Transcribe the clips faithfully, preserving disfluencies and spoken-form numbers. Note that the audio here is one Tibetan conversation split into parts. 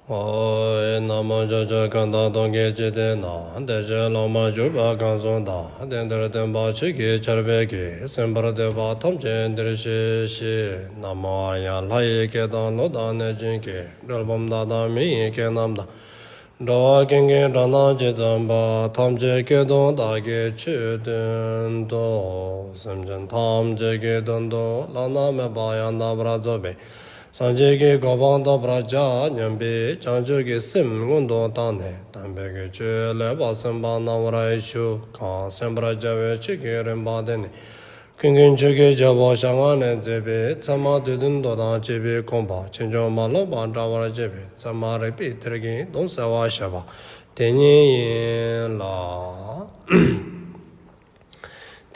ཨོ། ན་མོ། ཕྱོགས་བཅུ་གང་དག་སྟོང་གི་འཇིག་རྟེན་ན། བདེ་གཤེགས་སློབ་མ་བཞུགས་པ་གང་སུ་དག། དེང་འདིར་སྟོན་པ་ཆོས་ཀྱི་ཆར་འབེབས་ཀྱིས། གསན་པར་འདོད་པ་ཐམས་ཅད་འདིར་གཤེགས་ཤིག། ན་མོ་ཨཱརྱ། ལྷ་ཡི་སྐད་དང་ཀླུ་དང་གནོད་སྦྱིན་སྐད། གྲུལ་བུམ་དག་དང་མི་ཡི་སྐད་རྣམས་དང་། འགྲོ་བ་ཀུན་གྱི་སྒྲ་རྣམས་ཇི་ཙམ་པ། ཐམས་ཅད་སྐད་དུ་བདག་གིས་ཆོས་བསྟན་ཏོ། སེམས་ཅན་ཐམས་ཅད་ཀྱི་དོན་དུ་བླ་ན་མེད་པ་ཡང་དག་པར་རྫོགས་པའི་སངས་རྒྱས་ཀྱི་གོ་འཕང་ཐོབ་པར་བྱ་སྙམ་པའི་བྱང་ཆུབ་ཀྱི་སེམས་སྔོན་དུ་བཏང་ནས། དམ་པའི་ཆོས་ལེགས་པར་གསན་པ་གནང་བར་ཞུ། གང་གསན་པར་བྱ་བའི་ཆོས་ཀྱི་རིམ་པ་དེ་ནི། ཀུན་མཁྱེན་ཆོས་ཀྱི་རྒྱལ་པོ་ཞལ་སྔ་ནས་མཛད་པའི་ཚད་མ་སྡེ་བདུན་མདོ་དང་བཅས་པའི་དགོངས་པ་ཕྱིན་ཅི་མ་ལོག་པར་འགྲེལ་བར་བྱེད་པའི་ཚད་མ་རིགས་པའི་གཏེར་གྱི་དོན་གསལ་བར་བྱེད་པ་དེ་ཉིད་ཡིན་ལ།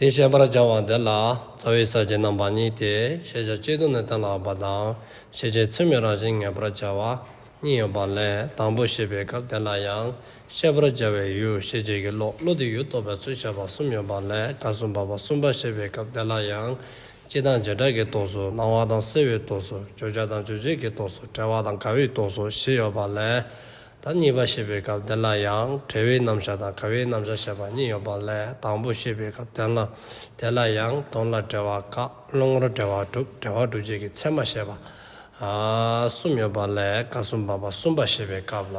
དེ་བཤད་པར་བྱ་བ་འདི་ལ་རྩ་བའི་ས་བཅད་རྣམ་པ་གཉིས་ཏེ། ཤེས་བྱ་སྤྱི་ལྡོག་ནས་གཏན་ལ་དབབ་པ་དང་། ཤེས་བྱེད་ཚད་མའི་རང་བཞིན་ངེས་པར་བྱ་བ་གཉིས་ཡོད་པ་ལས། དང་པོ་བཤད་པའི་སྐབས་དེ་ལ་ཡང་། བཤད་པར་བྱ་བའི་ཡུལ་ཤེས་བྱེད་ཀྱི་བློ། བློ་དེའི་ཡུལ་རྟོགས་པའི་ཚུལ་བཤད་པ་གསུམ་ཡོད་པ་ལས། སྐབས་སུ་བབ་པ་གསུམ་པ་བཤད་པའི་སྐབས་དེ་ལ་ཡང་། སྤྱི་དང་བྱེ་བྲག་གི་རྟོགས་ཚུལ། སྣང་བ་དང་སེལ་བའི་རྟོགས་ཚུལ། བརྗོད་བྱ་དང་རྗོད་བྱེད་ཀྱི་རྟོགས་ཚུལ། བྲལ་བ་དང་འགལ་བའི་རྟོགས་ཚུལ་བཞི་ཡོད་པ་ལས། ད་གཉིས་པ་བཤད་པའི་སྐབས་དེ་ལ་ཡང་བྲལ་བའི་རྣམ་གཞག་དང་འགལ་བའི་རྣམ་གཞག་བཤད་པ་གཉིས་ཡོད་པ་ལས། དང་པོ་བཤད་པའི་སྐབས་དེ་ལ་དེ་ལ་ཡང་དོན་ལ་འབྲེལ་བ་བཀག་སློང་བར་འབྲེལ་བ་སྒྲུབ། འབྲེལ་བ་སྒྲུབ་བྱེད་ཀྱི་ཚད་མ་བཤད་པ་གསུམ་ཡོད་པ་ལས། སྐབས་སུ་བབ་པ་གསུམ་པ་བཤད་པའི་སྐབས་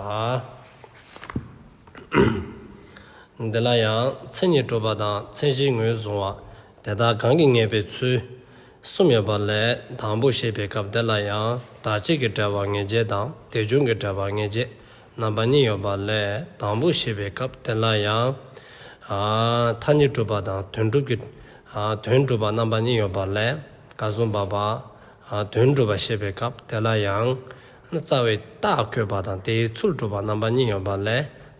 ལ། འདི་ལ་ཡང་མཚན་ཉིད་གྲུབ་པ་དང་མཚན་གཞིའི་ངོས་བཟུང་བ། དེ་དག་གང་གིས་ངེས་པའི་ཚུལ་གསུམ་ཡོད་པ་ལས། དང་པོ་བཤད་པའི་སྐབས་དེ་ལ་ཡང་བདག་གཅིག་གི་འབྲེལ་བ་ངེས་བྱེད་དང་དེ་བྱུང་གི་འབྲེལ་བ་ངེས་བྱེད་རྣམ་པ་གཉིས་ཡོད་པ་ལས། དང་པོ་བཤད་པའི་སྐབས་དེ་ལ་ཡང་ཐ་སྙད་གྲུབ་པ་དང་དོན་གྲུབ་ཀྱི་དོན་གྲུབ་པ་རྣམ་པ་གཉིས་ཡོད་པ་ལས། སྐབས་སུ་བབ་པ་དོན་གྲུབ་པ་བཤད་པའི་སྐབས་དེ་ལ་ཡང་རྩ་བའི་རྟགས་བཀོད་པ་དང་དེའི་ཚུལ་སྒྲུབ་པ་རྣམ་པ་གཉིས་ཡོད་པ་ལས།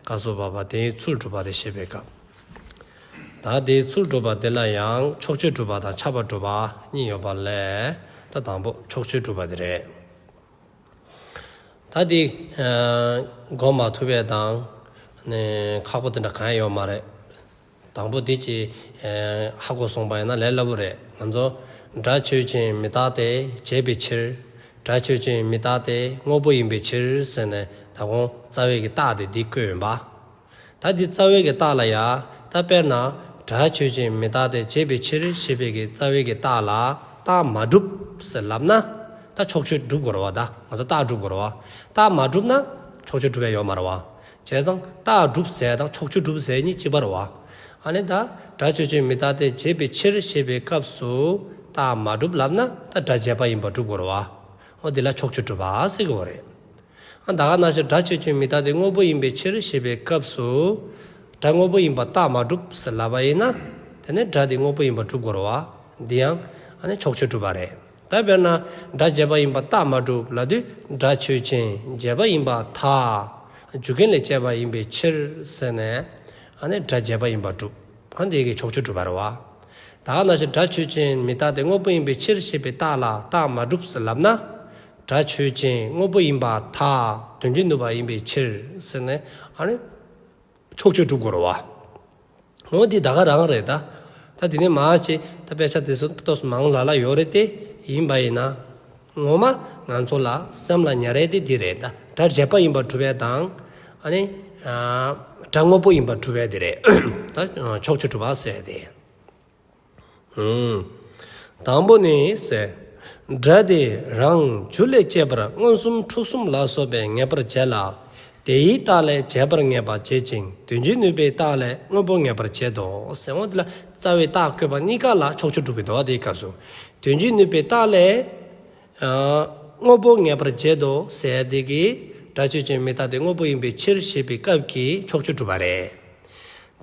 སྐབས་སུ་བབ་པ་དེའི་ཚུལ་སྒྲུབ་པ་དེ་བཤད་པའི་སྐབས། ད་དེའི་ཚུལ་སྒྲུབ་པ་དེ་ལ་ཡང་ཕྱོགས་ཆོས་སྒྲུབ་པ་དང་ཁྱབ་པ་སྒྲུབ་པ་གཉིས་ཡོད་པ་ལས། ད་དང་པོ་ཕྱོགས་ཆོས་སྒྲུབ་པ་དེ་རེད། ད་དེ་གོ་མ་ཐུབ་པའི་དང་ཁག་པོ་དེ་འདྲ་གང་ཡང་ཡོད་མ་རེད། དང་པོ་དེ་ཅིག་ཧ་གོ་སོང་པ་ཡིན་ན་ལས་སླ་པོ་རེད། ང་ཚོ་སྒྲ་ཆོས་ཅན་མི་རྟག་སྟེ་བྱས་པའི་ཕྱིར། སྒྲ་ཆོས་ཅན་མི་རྟག་སྟེ་དངོས་པོ་ཡིན་པའི་ཕྱིར་ཟེར་ནས་ད་གོང་རྩ་བའི་གི་རྟགས་དེ་འདི་བཀོད་ཡིན་པ། ད་འདི་རྩ་བའི་གི་རྟགས་ལ་ཡ། ད་དཔེར་ན་སྒྲ་ཆོས་ཅན་མི་རྟག་སྟེ་བྱས་པའི་ཕྱིར་ཞེས་པའི་གི་རྩ་བའི་གི་རྟགས་ལ་རྟགས་མ་གྲུབ་ཟེར་ལབ་ན། ད་ཕྱོགས་ཆོས་སྒྲུབ་དགོས་རེད་བ། ད་ང་ཚོ་རྟགས་སྒྲུབ་དགོས་རེད་བ། རྟགས་མ་གྲུབ་ན་ཕྱོགས་ཆོས་སྒྲུབ་ཡ་ཡོད་མ་རེད་བ། བྱས་ཙང་རྟགས་སྒྲུབ་ཟེར་དང་ཕྱོགས་ཆོས་སྒྲུབ་ཟེར་གཉིས་གཅིག་པ་རེད་བ། ཨ་ནི་ད་སྒྲ་ཆོས་ཅན་མི་རྟག་སྟེ་བྱས་པའི་ཕྱིར་ཞེས་པའི་སྐབས་སུ་རྟགས་མ་གྲུབ་ལབ་ན་ད་སྒྲ་བྱས་པ་ཡིན་པ་སྒྲུབ་དགོས་རེད་བ། འོ་འདི་ལ་ཕྱོགས་ཆོས་སྒྲུབ་པ་ཟེར་གྱི་ཡོད་རེད། ཨ་ད་ག་ནང་བཞིན་སྒྲ་ཆོས་ཅན་མི་རྟག་སྟེ་དངོས་པོ་ཡིན་པའི་ཕྱིར་ཞེས་པའི་སྐབས་སུ། སྒྲ་དངོས་པོ་ཡིན་པ་རྟགས་མ་གྲུབ་ཟེར་ལབ་པ་ཡིན་ན། དེ་ནི་སྒྲ་དེ་དངོས་པོ་ཡིན་པ་སྒྲུབ་དགོས་རེད་བ། འདི་ཡང་ཨ་ནི་ཕྱོགས་ཆོས་སྒྲུབ་པ་རེད། ད་དཔེར་ན་སྒྲ་བྱས་པ་ཡིན་པ་རྟགས་མ་གྲུབ་ལབ་དུས་སྒྲ་ཆོས་ཅན་བྱས་པ་ཡིན་པར་ཐལ། རྒྱུ་རྐྱེན་ལས་སྐྱེས་པ་ཡིན་པའི་ཕྱིར་ཟེར་ནས་ཨ་ནི་སྒྲ་བྱས་པ་ཡིན་པ་གྲུབ། ཨ་འདི་གི་ཕྱོགས་ཆོས་སྒྲུབ་པ་རེད་བ། ད་ག་ནང་བཞིན་སྒྲ་ཆོས་ཅན་མི་རྟག་སྟེ་དངོས་པོ་ཡིན་པའི་ཕྱིར་ཞེས་པའི་རྟགས་ལ་རྟགས་མ་གྲུབ་ཟེར་ལབ་ན། སྒྲ་ཆོས་ཅན་དངོས་པོ་ཡིན་པར་ཐལ། དོན་བྱེད་ནུས་པ་ཡིན་པའི་ཕྱིར་ཟེར་ནས་ཨ་ནི་ཕྱོགས་ཆོས་སྒྲུབ་དགོས་རེད་བ། འོ་འདི་ད་ག་རང་རེད་ད། ད་དེ་ནས་མ་ཅི་ད་དཔེ་ཆ་དེ་ཚོ་ཏོག་ཙམ་མང་ལ་ལ་ཡོད་རེད་དེ། ཡིན་པ་ཡིན་ན། ངོ་མ་ང་ཚོ་ལ་སེམས་ལ་ཉར་ཡས་དེ་འདི་རེད་ད། སྒྲ་བྱས་པ་ཡིན་པ་སྒྲུབ་ཡས་དང་། ཨ་ནི། སྒྲ་དངོས་པོ་ཡིན་པ་སྒྲུབ་ཡས་དེ་རེད། ད་ཕྱོགས་ཆོས་སྒྲུབ་པ་ཟེར་ཏེ། དང་པོ་ནི་ཟེར། སྒྲ་དེ་རང་རྒྱུ་ལས་སྐྱེས་པར་མངོན་སུམ་འཁྲུལ་གསུམ་ལ་སོགས་པས་ངེས་པར་བྱེད་ལ། དེའི་རྟགས་ལས་བྱས་པར་ངེས་པ་བྱེད་ཅིང་དོན་བྱེད་ནུས་པའི་རྟགས་ལས་དངོས་པོ་ངེས་པར་བྱེད་དོ་ཟེར། འོ་དེ་ལ་རྩ་བའི་རྟགས་བཀོད་པ་གཉིས་ཀ་ལ་ཕྱོགས་ཆོས་སྒྲུབ་ཀྱི་འདུག་བ། དེའི་སྐབས་སུ་དོན་བྱེད་ནུས་པའི་རྟགས་ལས། དངོས་པོ་ངེས་པར་བྱེད་དོ་ཟེར་དེ་གིས་སྒྲ་ཆོས་ཅན་མི་རྟག་སྟེ་དངོས་པོ་ཡིན་པའི་ཕྱིར་ཞེས་པའི་སྐབས་ཀྱི་ཕྱོགས་ཆོས་སྒྲུབ་པ་རེད།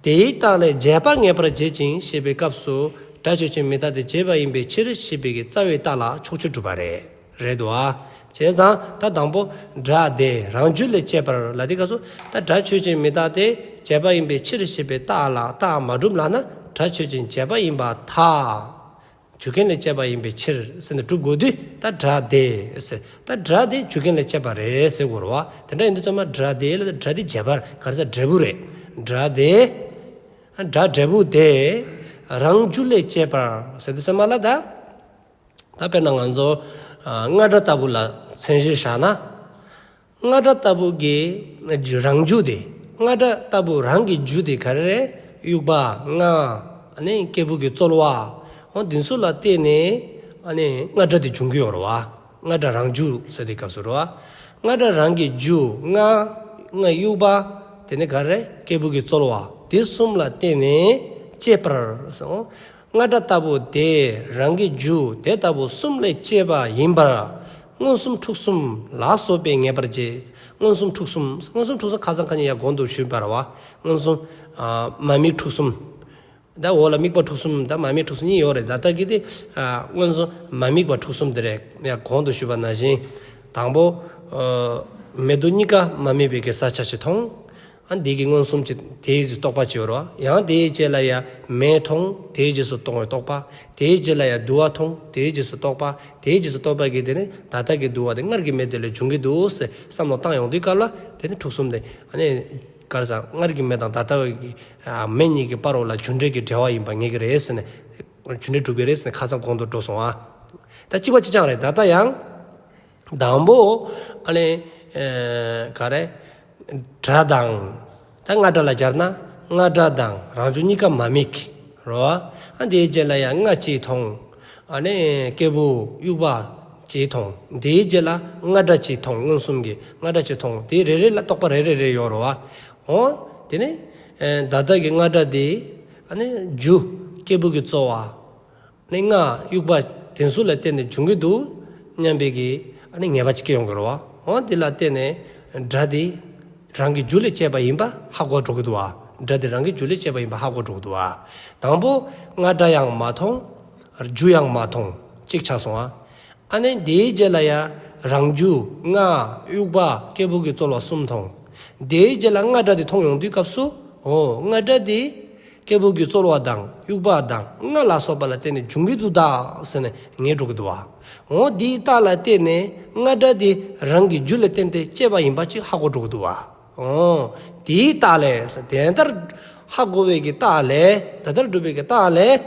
དེའི་རྟགས་ལས་བྱས་པར་ངེས་པར་བྱེད་ཅིང་ཞེས་པའི་སྐབས་སུ་སྒྲ་ཆོས་ཅན་མི་རྟག་སྟེ་བྱས་པ་ཡིན་པའི་ཕྱིར་ཞེས་པའི་གི་རྩ་བའི་རྟགས་ལ་ཕྱོགས་ཆོས་སྒྲུབ་པ་རེད། རེད་དོ། བྱས་ཙང་ད་དང་པོ་སྒྲ་དེ་རང་རྒྱུ་ལས་སྐྱེས་པར་ལ་དེ་སྐབས་སུ་ད་སྒྲ་ཆོས་ཅན་མི་རྟག་སྟེ་བྱས་པ་ཡིན་པའི་ཕྱིར་ཞེས་པའི་རྟགས་ལ་རྟགས་མ་གྲུབ་ལབ་ན་སྒྲ་ཆོས་ཅན་བྱས་པ་ཡིན་པར་ཐལ། རྒྱུ་རྐྱེན་ལས་སྐྱེས་པ་ཡིན་པའི་ཕྱིར་ཟེར་ནས་སྒྲུབ་དགོས་དུས་ད་སྒྲ་དེ་ཟེར། ད་སྒྲ་དེ་རྒྱུ་རྐྱེན་ལས་སྐྱེས་པ་རེད་ཟེར་དགོས་རེད་བ། དེ་འདྲ་ཡིན་དུས་ཚང་མ་སྒྲ་དེ་ལ་སྒྲ་དེ་བྱས་པར་ག་རེ་ཟེར་འབྲས་བུ་རེད། སྒྲ་དེ། སྒྲ་འབྲས་བུ་དེ་རང་རྒྱུ་ལས་སྐྱེས་པར་ཟེར་དུས་ཚང་མ་ལ་ད། ད་དཔེར་ན་ང་ཚོ་རྔ་སྒྲ་ལྟ་བུ་ལ་མཚན་གཞིར་བཞག་ན། རྔ་སྒྲ་ལྟ་བུ་གི་རང་རྒྱུ་དེ། རྔ་སྒྲ་ལྟ་བུ་རང་གི་རྒྱུ་དེ་ག་རེ་རེད། དབྱུག་པ། རྔ། ཨ་ནི་སྐྱེས་བུ་གི་རྩོལ་བ། འོ་འདི་ཚོ་ལ་བརྟེན་ནས་ཨ་ནི་རྔ་སྒྲ་དེ་འབྱུང་གི་ཡོད་རེད་བ། རྔ་སྒྲ་རང་རྒྱུ་ཟེར་དེ་སྐབས་སུ་རེད་བ། རྔ་སྒྲ་རང་གི་རྒྱུ། རྔ། རྔ་དབྱུག་པ། དེ་ནས་ག་རེ་རེད། སྐྱེས་བུ་གི་རྩོལ་བ། དེ་གསུམ་ལ་བརྟེན་ནས་སྐྱེས་པར་ཟེར། རྔ་སྒྲ་ལྟ་བུ་དེ་རང་གི་རྒྱུ་དེ་ལྟ་བུ་གསུམ་ལས་སྐྱེས་པ་ཡིན་པར། མངོན་སུམ་འཁྲུག་གསུམ་ལ་སོགས་པས་ངེས་པར་བྱེད། མངོན་སུམ་འཁྲུག་གསུམ། མངོན་སུམ་འཁྲུག་གསུམ་ཁ་སང་ཁ་ཉིན་ཡང་གོང་དུ་ཞུས་པ་རེད་བ། མངོན་སུམ། ཨ། མ་དམིགས་འཁྲུག་གསུམ། ད་འོག་ལ་དམིགས་པ་འཁྲུག་གསུམ་དང་མ་དམིགས་འཁྲུག་གསུམ་གཉིས་ཡོད་རེད། ད་ལྟ་གི་དེ། ཨ། མངོན་སུམ་མ་དམིགས་པ་འཁྲུག་གསུམ་དེ་རེད། ཡང་གོང་དུ་ཞུས་པ་ནང་བཞིན། དང་པོ། ཨ། མེ་དུ་གཉིས་ཀ་མ་དམིགས་པའི་གི་ས་ཆ་ཞིག་མཐོང་། ཨ། འདི་གི་མངོན་སུམ་གྱི་དེའི་རྟོག་པ་ཅིག་ཡོད་རེད་བ། ཡང་དེའི་རྗེས་ལ་ཡང་མེ་མཐོང་། དེའི་རྗེས་སུ་གཏོང་བའི་རྟོག་པ། དེའི་རྗེས་ལ་ཡང་དུ་བ་མཐོང་། དེའི་རྗེས་སུ་རྟོག་པ། དེའི་རྗེས་སུ་རྟོག་པ་གིས་དེ་ནི་ད་ལྟ་གི་དུ་བ་དེ་སྔར་གྱི་མེ་དེ་ལས་འབྱུང་གི་འདུག་ཟེར་བསམ་བློ་བཏང་ཡོང་དུས་སྐབས་ལ། དེ་ནི་འཁྲུག་གསུམ་དེ་ཨ་ནི་ག་རེ་ཟེར། སྔར་གྱི་མེ་དང་ད་ལྟ་བའི་གི་མེ་གཉིས་ཀྱི་བར་རོ་ལ་རྒྱུ་འབྲས་ཀྱི་འབྲེལ་བ་ཡིན་པ་ངེས་ཀྱི་རེད་ཟེར་ནས། རྒྱུ་འབྲས་གྲུབ་ཀྱི་རེད་ཟེར་ནས་ཁ་སང་གོང་དུ་འགྲོ་སོང་ཨ། ད་གཅིག་པ་གཅིག་རྐྱང་རེད། ད་ལྟ་ཡང་། དང་པོ། ཨ་ནི། ཨེ། ག་རེ། སྒྲ་དང་། ད་རྔ་སྒྲ་ལ་སྦྱར་ན། རྔ་སྒྲ་དང་རང་རྒྱུ་གཉིས་ཀ་མ་དམིགས། རོ། ཨ། དེའི་རྗེས་ལ་ཡང་རྔ་གཅིག་མཐོང་། ཨ་ནི་སྐྱེས་བུ་དབྱུག་པ་གཅིག་མཐོང་། དེའི་རྗེས་ལ་རྔ་སྒྲ་གཅིག་མཐོང་། མངོན་སུམ་གྱི་རྔ་སྒྲ་གཅིག་མཐོང་། དེ་རེ་རེ་ལ་རྟོག་པ་རེ་རེ་རེ་ཡོད་རོ། འོ། དེ་ནི། ཨེ། ད་ལྟ་གི་རྔ་སྒྲ་དེ། ཨ་ནི་རྒྱུ། སྐྱེས་བུ་གི་རྩོལ་བ། ནི་རྔ་དབྱུག་པ་དེ་ཚོ་ལ་བརྟེན་ནས་འབྱུང་གི་འདུག་སྙམ་པའི་གི་ཨ་ནི་ངེས་པ་ཅིག་སྐྱེ་ཡོང་གི་རེད་བ། འོ་དེ་ལ་བརྟེན་ནས་སྒྲ་དེ་རང་གི་རྒྱུ་ལས་སྐྱེས་པ་ཡིན་པ་ཧ་གོ་འགྲོ་གི་འདུག་བ། སྒྲ་དེ་རང་གི་རྒྱུ་ལས་སྐྱེས་པ་ཡིན་པ་ཧ་གོ་འགྲོ་གི་འདུག་བ། དང་པོ་རྔ་སྒྲ་ཡང་མ་མཐོང་། རྒྱུ་ཡང་མ་མཐོང་། གཅིག་ཆགས་སོང་བ། ཨ་ནི་དེའི་རྗེས་ལ་ཡང་རང་རྒྱུ་རྔ་དབྱུག་པ་སྐྱེས་བུ་གི་རྩོལ་བ་གསུམ་མཐོང་། དེའི་རྗེས་ལ་རྔ་སྒྲ་དེ་མཐོང་ཡོང་དུས་སྐབས་སུ། འོ་རྔ་སྒྲ་དེ། སྐྱེས་བུ་གི་རྩོལ་བ་དང་དབྱུག་པ་དང་རྔ་ལ་སོགས་པ་ལ་བརྟེན་ནས་འབྱུང་གི་འདུག་ད་ཟེར་ནས་ངེས་འགྲོ་གི་འདུག་བ། འོ་དེའི་རྟགས་ལ་བརྟེན་ནས་རྔ་སྒྲ་དེ་རང་གི་རྒྱུ་ལ་བརྟེན་ཏེ་སྐྱེས་པ་ཡིན་པ་ཅིག་ཧ་གོ་འགྲོ་གི་འདུག་བ། འོ་དེའི་རྟགས་ལས་དེ་ལྟར་ཧ་གོ་བའི་གི་རྟགས་ལས། དེ་ལྟར་སྒྲུབ་པའི་གི་རྟགས་ལས།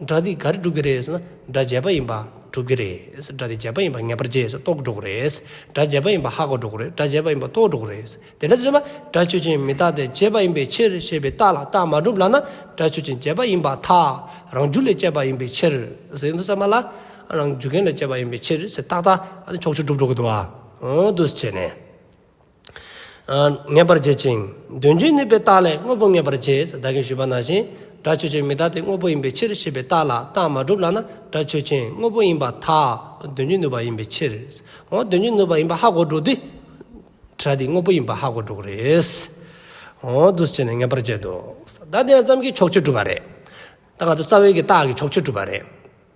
སྒྲ་དེ་ག་རེ་སྒྲུབ་ཀྱི་རེད་ཟེར་ན་སྒྲ་བྱས་པ་ཡིན་པ་སྒྲུབ་ཀྱི་རེད། སྒྲ་དེ་བྱས་པ་ཡིན་པ་ངེས་པར་བྱས་སུ་རྟོགས་འགྲོ་གི་རེད། སྒྲ་བྱས་པ་ཡིན་པ་ཧ་གོ་འགྲོ་གི་རེད། སྒྲ་བྱས་པ་ཡིན་པ་རྟོགས་འགྲོ་གི་རེད། དེ་འདྲ་ཙམ་པ་སྒྲ་ཆོས་ཅན་མི་རྟག་སྟེ་བྱས་པ་ཡིན་པའི་ཕྱིར་ཞེས་པའི་རྟགས་ལ་རྟགས་མ་གྲུབ་ལབ་ན། སྒྲ་ཆོས་ཅན་བྱས་པ་ཡིན་པར་ཐལ། རང་རྒྱུ་ལས་སྐྱེས་པ་ཡིན་པའི་ཕྱིར་ཟེར་དུས་ཙམ་པ་ལ། རང་རྒྱུ་རྐྱེན་ལས་སྐྱེས་པ་ཡིན་པའི་ཕྱིར་ཟེར་ཏག་ཏག་ཕྱོགས་ཆོས་གྲུབ་འགྲོ་གི་འདུག་ཨ། འོ་འདུག་སེ་བྱས་ནས། ངེས་པར་བྱེད་ཅིང་། དོན་རྒྱུན་ནུས་པའི་རྟགས་ལས་དངོས་པོ་ངེས་པར་བྱེད། ད་གིན་ཞུས་པ་ནང་བཞིན། སྒྲ་ཆོས་ཅན་མི་རྟག་སྟེ་དངོས་པོ་ཡིན་པའི་ཕྱིར་ཞེས་པའི་རྟགས་ལ་རྟགས་མ་གྲུབ་ལབ་ན། སྒྲ་ཆོས་ཅན་དངོས་པོ་ཡིན་པར་ཐལ། དོན་རྒྱུན་ནུས་པ་ཡིན་པའི་ཕྱིར། འོ་དོན་རྒྱུན་ནུས་པ་ཡིན་པ་ཧ་གོ་འགྲོ་དུས། སྒྲ་དེ་དངོས་པོ་ཡིན་པ་ཧ་གོ་འགྲོ་གི་རེད། འོ་འདུག་སེ་བྱས་ནས་ངེས་པར་བྱེད་དོ། ད་དེ་ཙམ་གྱིས་ཕྱོགས་ཆོས་གྲུབ་པ་རེད། ད་ང་ཚོ་རྩ་བའི་གི་རྟགས་ཀྱི་ཕྱོགས་ཆོས་གྲུབ་པ་རེད།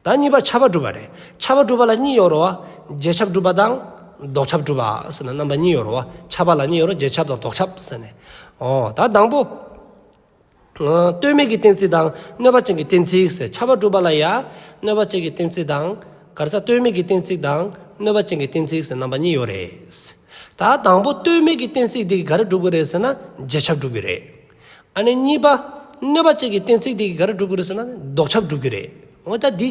ད་གཉིས་པ་ཁྱབ་པ་གྲུབ་པ་རེད། ཁྱབ་པ་གྲུབ་པ་ལ་གཉིས་ཡོད་རེད་བ། རྗེས་ཁྱབ་གྲུབ་པ་དང་། ལྡོག་ཁྱབ་གྲུབ་པ་ཟེར་ནས་རྣམ་པ་གཉིས་ཡོད་རེད་བ། ཁྱབ་པ་ལ་གཉིས་ཡོད་རེད། རྗེས་ཁྱབ་དང་ལྡོག་ཁྱབ་ཟེར་ནས། འོ་ད་དང་པོ། ལྟོས་མེད་ཀྱི་གཏན་ཚིགས་དང་གནོད་པ་ཅན་གྱི་གཏན་ཚིགས་ཟེར། ཁྱབ་པ་གྲུབ་པ་ལ་ཡ། གནོད་པ་ཅན་གྱི་གཏན་ཚིགས་དང་། ག་རེ་ཟེར། ལྟོས་མེད་ཀྱི་གཏན་ཚིགས་དང་གནོད་པ་ཅན་གྱི་གཏན་ཚིགས་ཟེར་རྣམ་པ་གཉིས་ཡོད་རེད། ད་དང་པོ་ལྟོས་མེད་ཀྱི་གཏན་ཚིགས་འདི་གིས་ག་རེ་སྒྲུབ་ཀྱི་རེད་ཟེར་ན་རྗེས་ཁྱབ་སྒྲུབ་ཀྱི་རེད། ཨ་ནི་གཉིས་པ། གནོད་པ་ཅན་གྱི་གཏན་ཚིགས་འདི་གིས་ག་རེ་སྒྲུབ་ཀྱི་རེད་ཟེར་ན་ལྡོག་ཁྱབ་སྒྲུབ་ཀྱི་རེད། འོ་ད་འདི།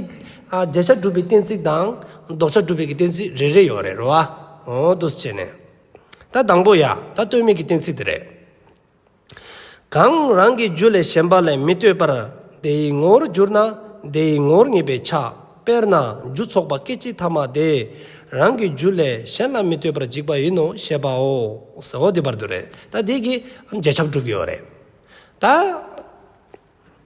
ཨ། རྗེས་ཁྱབ་སྒྲུབ་པའི་གཏན་ཚིགས་དང་ལྡོག་ཁྱབ་སྒྲུབ་པའི་གི་གཏན་ཚིགས་རེ་རེ་ཡོད་རེད་རེད་བ། འོ་འདུག་སེ་བྱས་ནས། ད་དང་པོ་ཡ། ད་ལྟོས་མེད་ཀྱི་གཏན་ཚིགས་དེ་རེད། གང་རང་གི་རྒྱུ་ལས་གཞན་པ་ལ་མི་ལྟོས་པར་དེ་ཡི་ངོ་བོར་གྱུར་ན་དེ་ཡི་ངོ་བོར་ངེས་པས་ཁྱབ། དཔེར་ན་རྒྱུ་ཚོགས་པ་སྐད་ཅིག་ཐ་མ་དེ་རང་གི་རྒྱུ་ལས་གཞན་ལ་མི་ལྟོས་པར་འཇིག་པ་ཡིན་ནོ་ཞེས་པའོ། ཟེར། འོ་དེ་བར་དུ་རེད། ད་དེ་གིས་རྗེས་ཁྱབ་སྒྲུབ་ཀྱི་ཡོད་རེད། ད།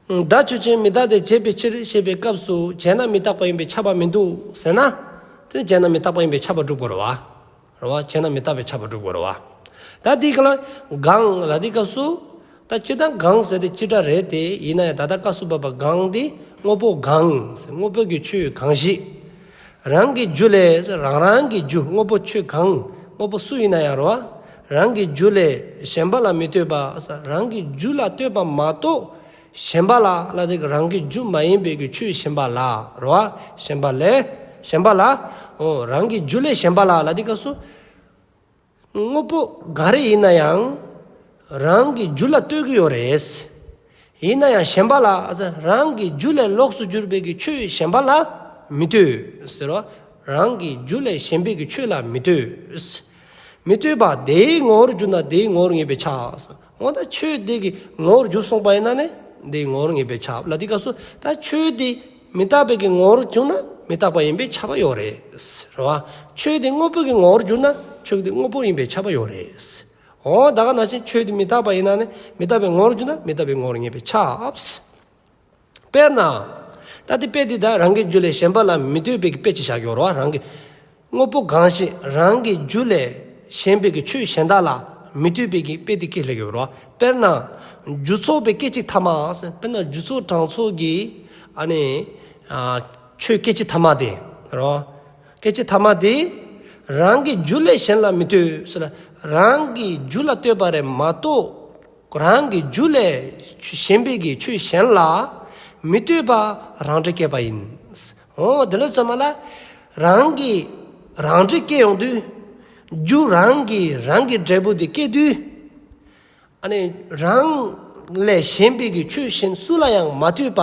སྒྲ་ཆོས་ཅན་མི་རྟག་སྟེ་བྱས་པའི་ཕྱིར་ཞེས་པའི་སྐབས་སུ་བྱས་ན་མི་རྟག་པ་ཡིན་པས་ཁྱབ་པ་མི་འདུག་ཟེར་ན། དེ་བྱས་ན་མི་རྟག་པ་ཡིན་པས་ཁྱབ་པ་སྒྲུབ་དགོས་རེད་བ། རེད་བ། བྱས་ན་མི་རྟག་པས་ཁྱབ་པ་སྒྲུབ་དགོས་རེད་བ། ད་དེའི་སྐབས་ལ་གང་ལ་དེའི་སྐབས་སུ། ད་སྤྱིར་བཏང་གང་ཟེར་དེ་སྤྱི་སྒྲ་རེད་དེ། ཡིན་ན་ཡང་ད་ལྟ་སྐབས་སུ་བབ་པ་གང་དེ་དངོས་པོ་གང་ཟེར། དངོས་པོ་གི་ཆོས་གང་ཞིག་རང་གི་རྒྱུ་ལས། རང་རང་གི་རྒྱུ། དངོས་པོ་ཆོས་གང་། དངོས་པོ་སུ་ཡིན་ན་ཡང་རེད་བ། རང་གི་རྒྱུ་ལས་གཞན་པ་ལ་མི་ལྟོས་པ། རང་གི་རྒྱུ་ལ་ལྟོས་པ་མ་གཏོགས། གཞན་པ་ལ་ལ་དེ་རང་གི་རྒྱུ་མ་ཡིན་པའི་གི་ཆོས་གཞན་པ་ལ་རེད་བ། གཞན་པ་ལས། གཞན་པ་ལ། འོ་རང་གི་རྒྱུ་ལས་གཞན་པ་ལ་ལ་དེ་སྐབས་སུ། དངོས་པོ་ག་རེ་ཡིན་ན་ཡང་། རང་གི་རྒྱུ་ལ་ལྟོས་ཀྱི་ཡོད་རེད། ཡིན་ན་ཡང་གཞན་པ་ལ། རང་གི་རྒྱུ་ལས་ལོགས་སུ་གྱུར་པའི་གི་ཆོས་གཞན་པ་ལ་མི་ལྟོས་ཟེར་རོ། རང་གི་རྒྱུ་ལས་གཞན་པའི་གི་ཆོས་ལ་མི་ལྟོས། མི་ལྟོས་པ་དེའི་ངོ་བོར་གྱུར་ན་དེའི་ངོ་བོར་ངེས་པས་ཁྱབ། འོ་ད་ཆོས་དེ་གི་ངོ་བོར་གྱུར་སོང་པ་ཡིན་ན་ནི་དེའི་ངོ་བོར་ངེས་པས་ཁྱབ་ལ། དེ་སྐབས་སུ་ད་ཆོས་དེ་མི་རྟག་པའི་གི་ངོ་བོར་གྱུར་ན་མི་རྟག་པ་ཡིན་པས་ཁྱབ་པ་ཡོད་རེད། རེད་བ། ཆོས་དེ་དངོས་པོ་གི་ངོ་བོར་གྱུར་ན་ཆོས་དེ་དངོས་པོ་ཡིན་པས་ཁྱབ་པ་ཡོད་རེད། འོ་ད་ག་ནང་བཞིན་ཆོས་དེ་མི་རྟག་པ་ཡིན་ན་ནི་མི་རྟག་པའི་ངོ་བོར་གྱུར་ན་མི་རྟག་པའི་ངོ་བོར་ངེས་པས་ཁྱབ། དཔེར་ན། ད་དེ་དཔེ་འདི་ད་རང་གི་རྒྱུ་ལས་གཞན་པ་ལ་མི་ལྟོས་པའི་དཔེ་ཅིག་བཞག་ཡོད་རེད་བ། རང་གི་དངོས་པོ་གང་ཞིག་རང་གི་རྒྱུ་ལས་གཞན་པའི་གི་ཆོས་གཞན་དག་ལ་མི་ལྟོས་པའི་གི་དཔེ་འདི་སྐད་སླེབས་ཡོད་རེད་བ། དཔེར་ན། རྒྱུ་ཚོགས་པའི་སྐད་ཅིག་ཐ་མ། དཔེར་ན་རྒྱུ་ཚོགས་གྲངས་ཚོགས་ཀྱི་ཨ་ནི་ཨ་ཆོས་སྐད་ཅིག་ཐ་མ་དེ་རེད་བ། སྐད་ཅིག་ཐ་མ་དེ་རང་གི་རྒྱུ་ལས་གཞན་ལ་མི་ལྟོས་ཟེར་ལ། རང་གི་རྒྱུ་ལ་ལྟོས་པ་རེད་མ་གཏོགས། རང་གི་རྒྱུ་ལས་གཞན་པའི་གི་ཆོས་གཞན་ལ་མི་ལྟོས་པ་རང་འབྲས་སྐྱེས་པ་ཡིན། འོ་དེ་འདྲ་ཚང་མ་ལ་རང་གི་རང་འབྲས་སྐྱེ་ཡོང་དུས། རྒྱུ་རང་གི་རང་གི་འབྲས་བུ་དེ་སྐྱེ་དུས། ཨ་ནི་རང་ལས་གཞན་པའི་གི་ཆོས་གཞན་སུ་ལ་ཡང་མ་ལྟོས་པ་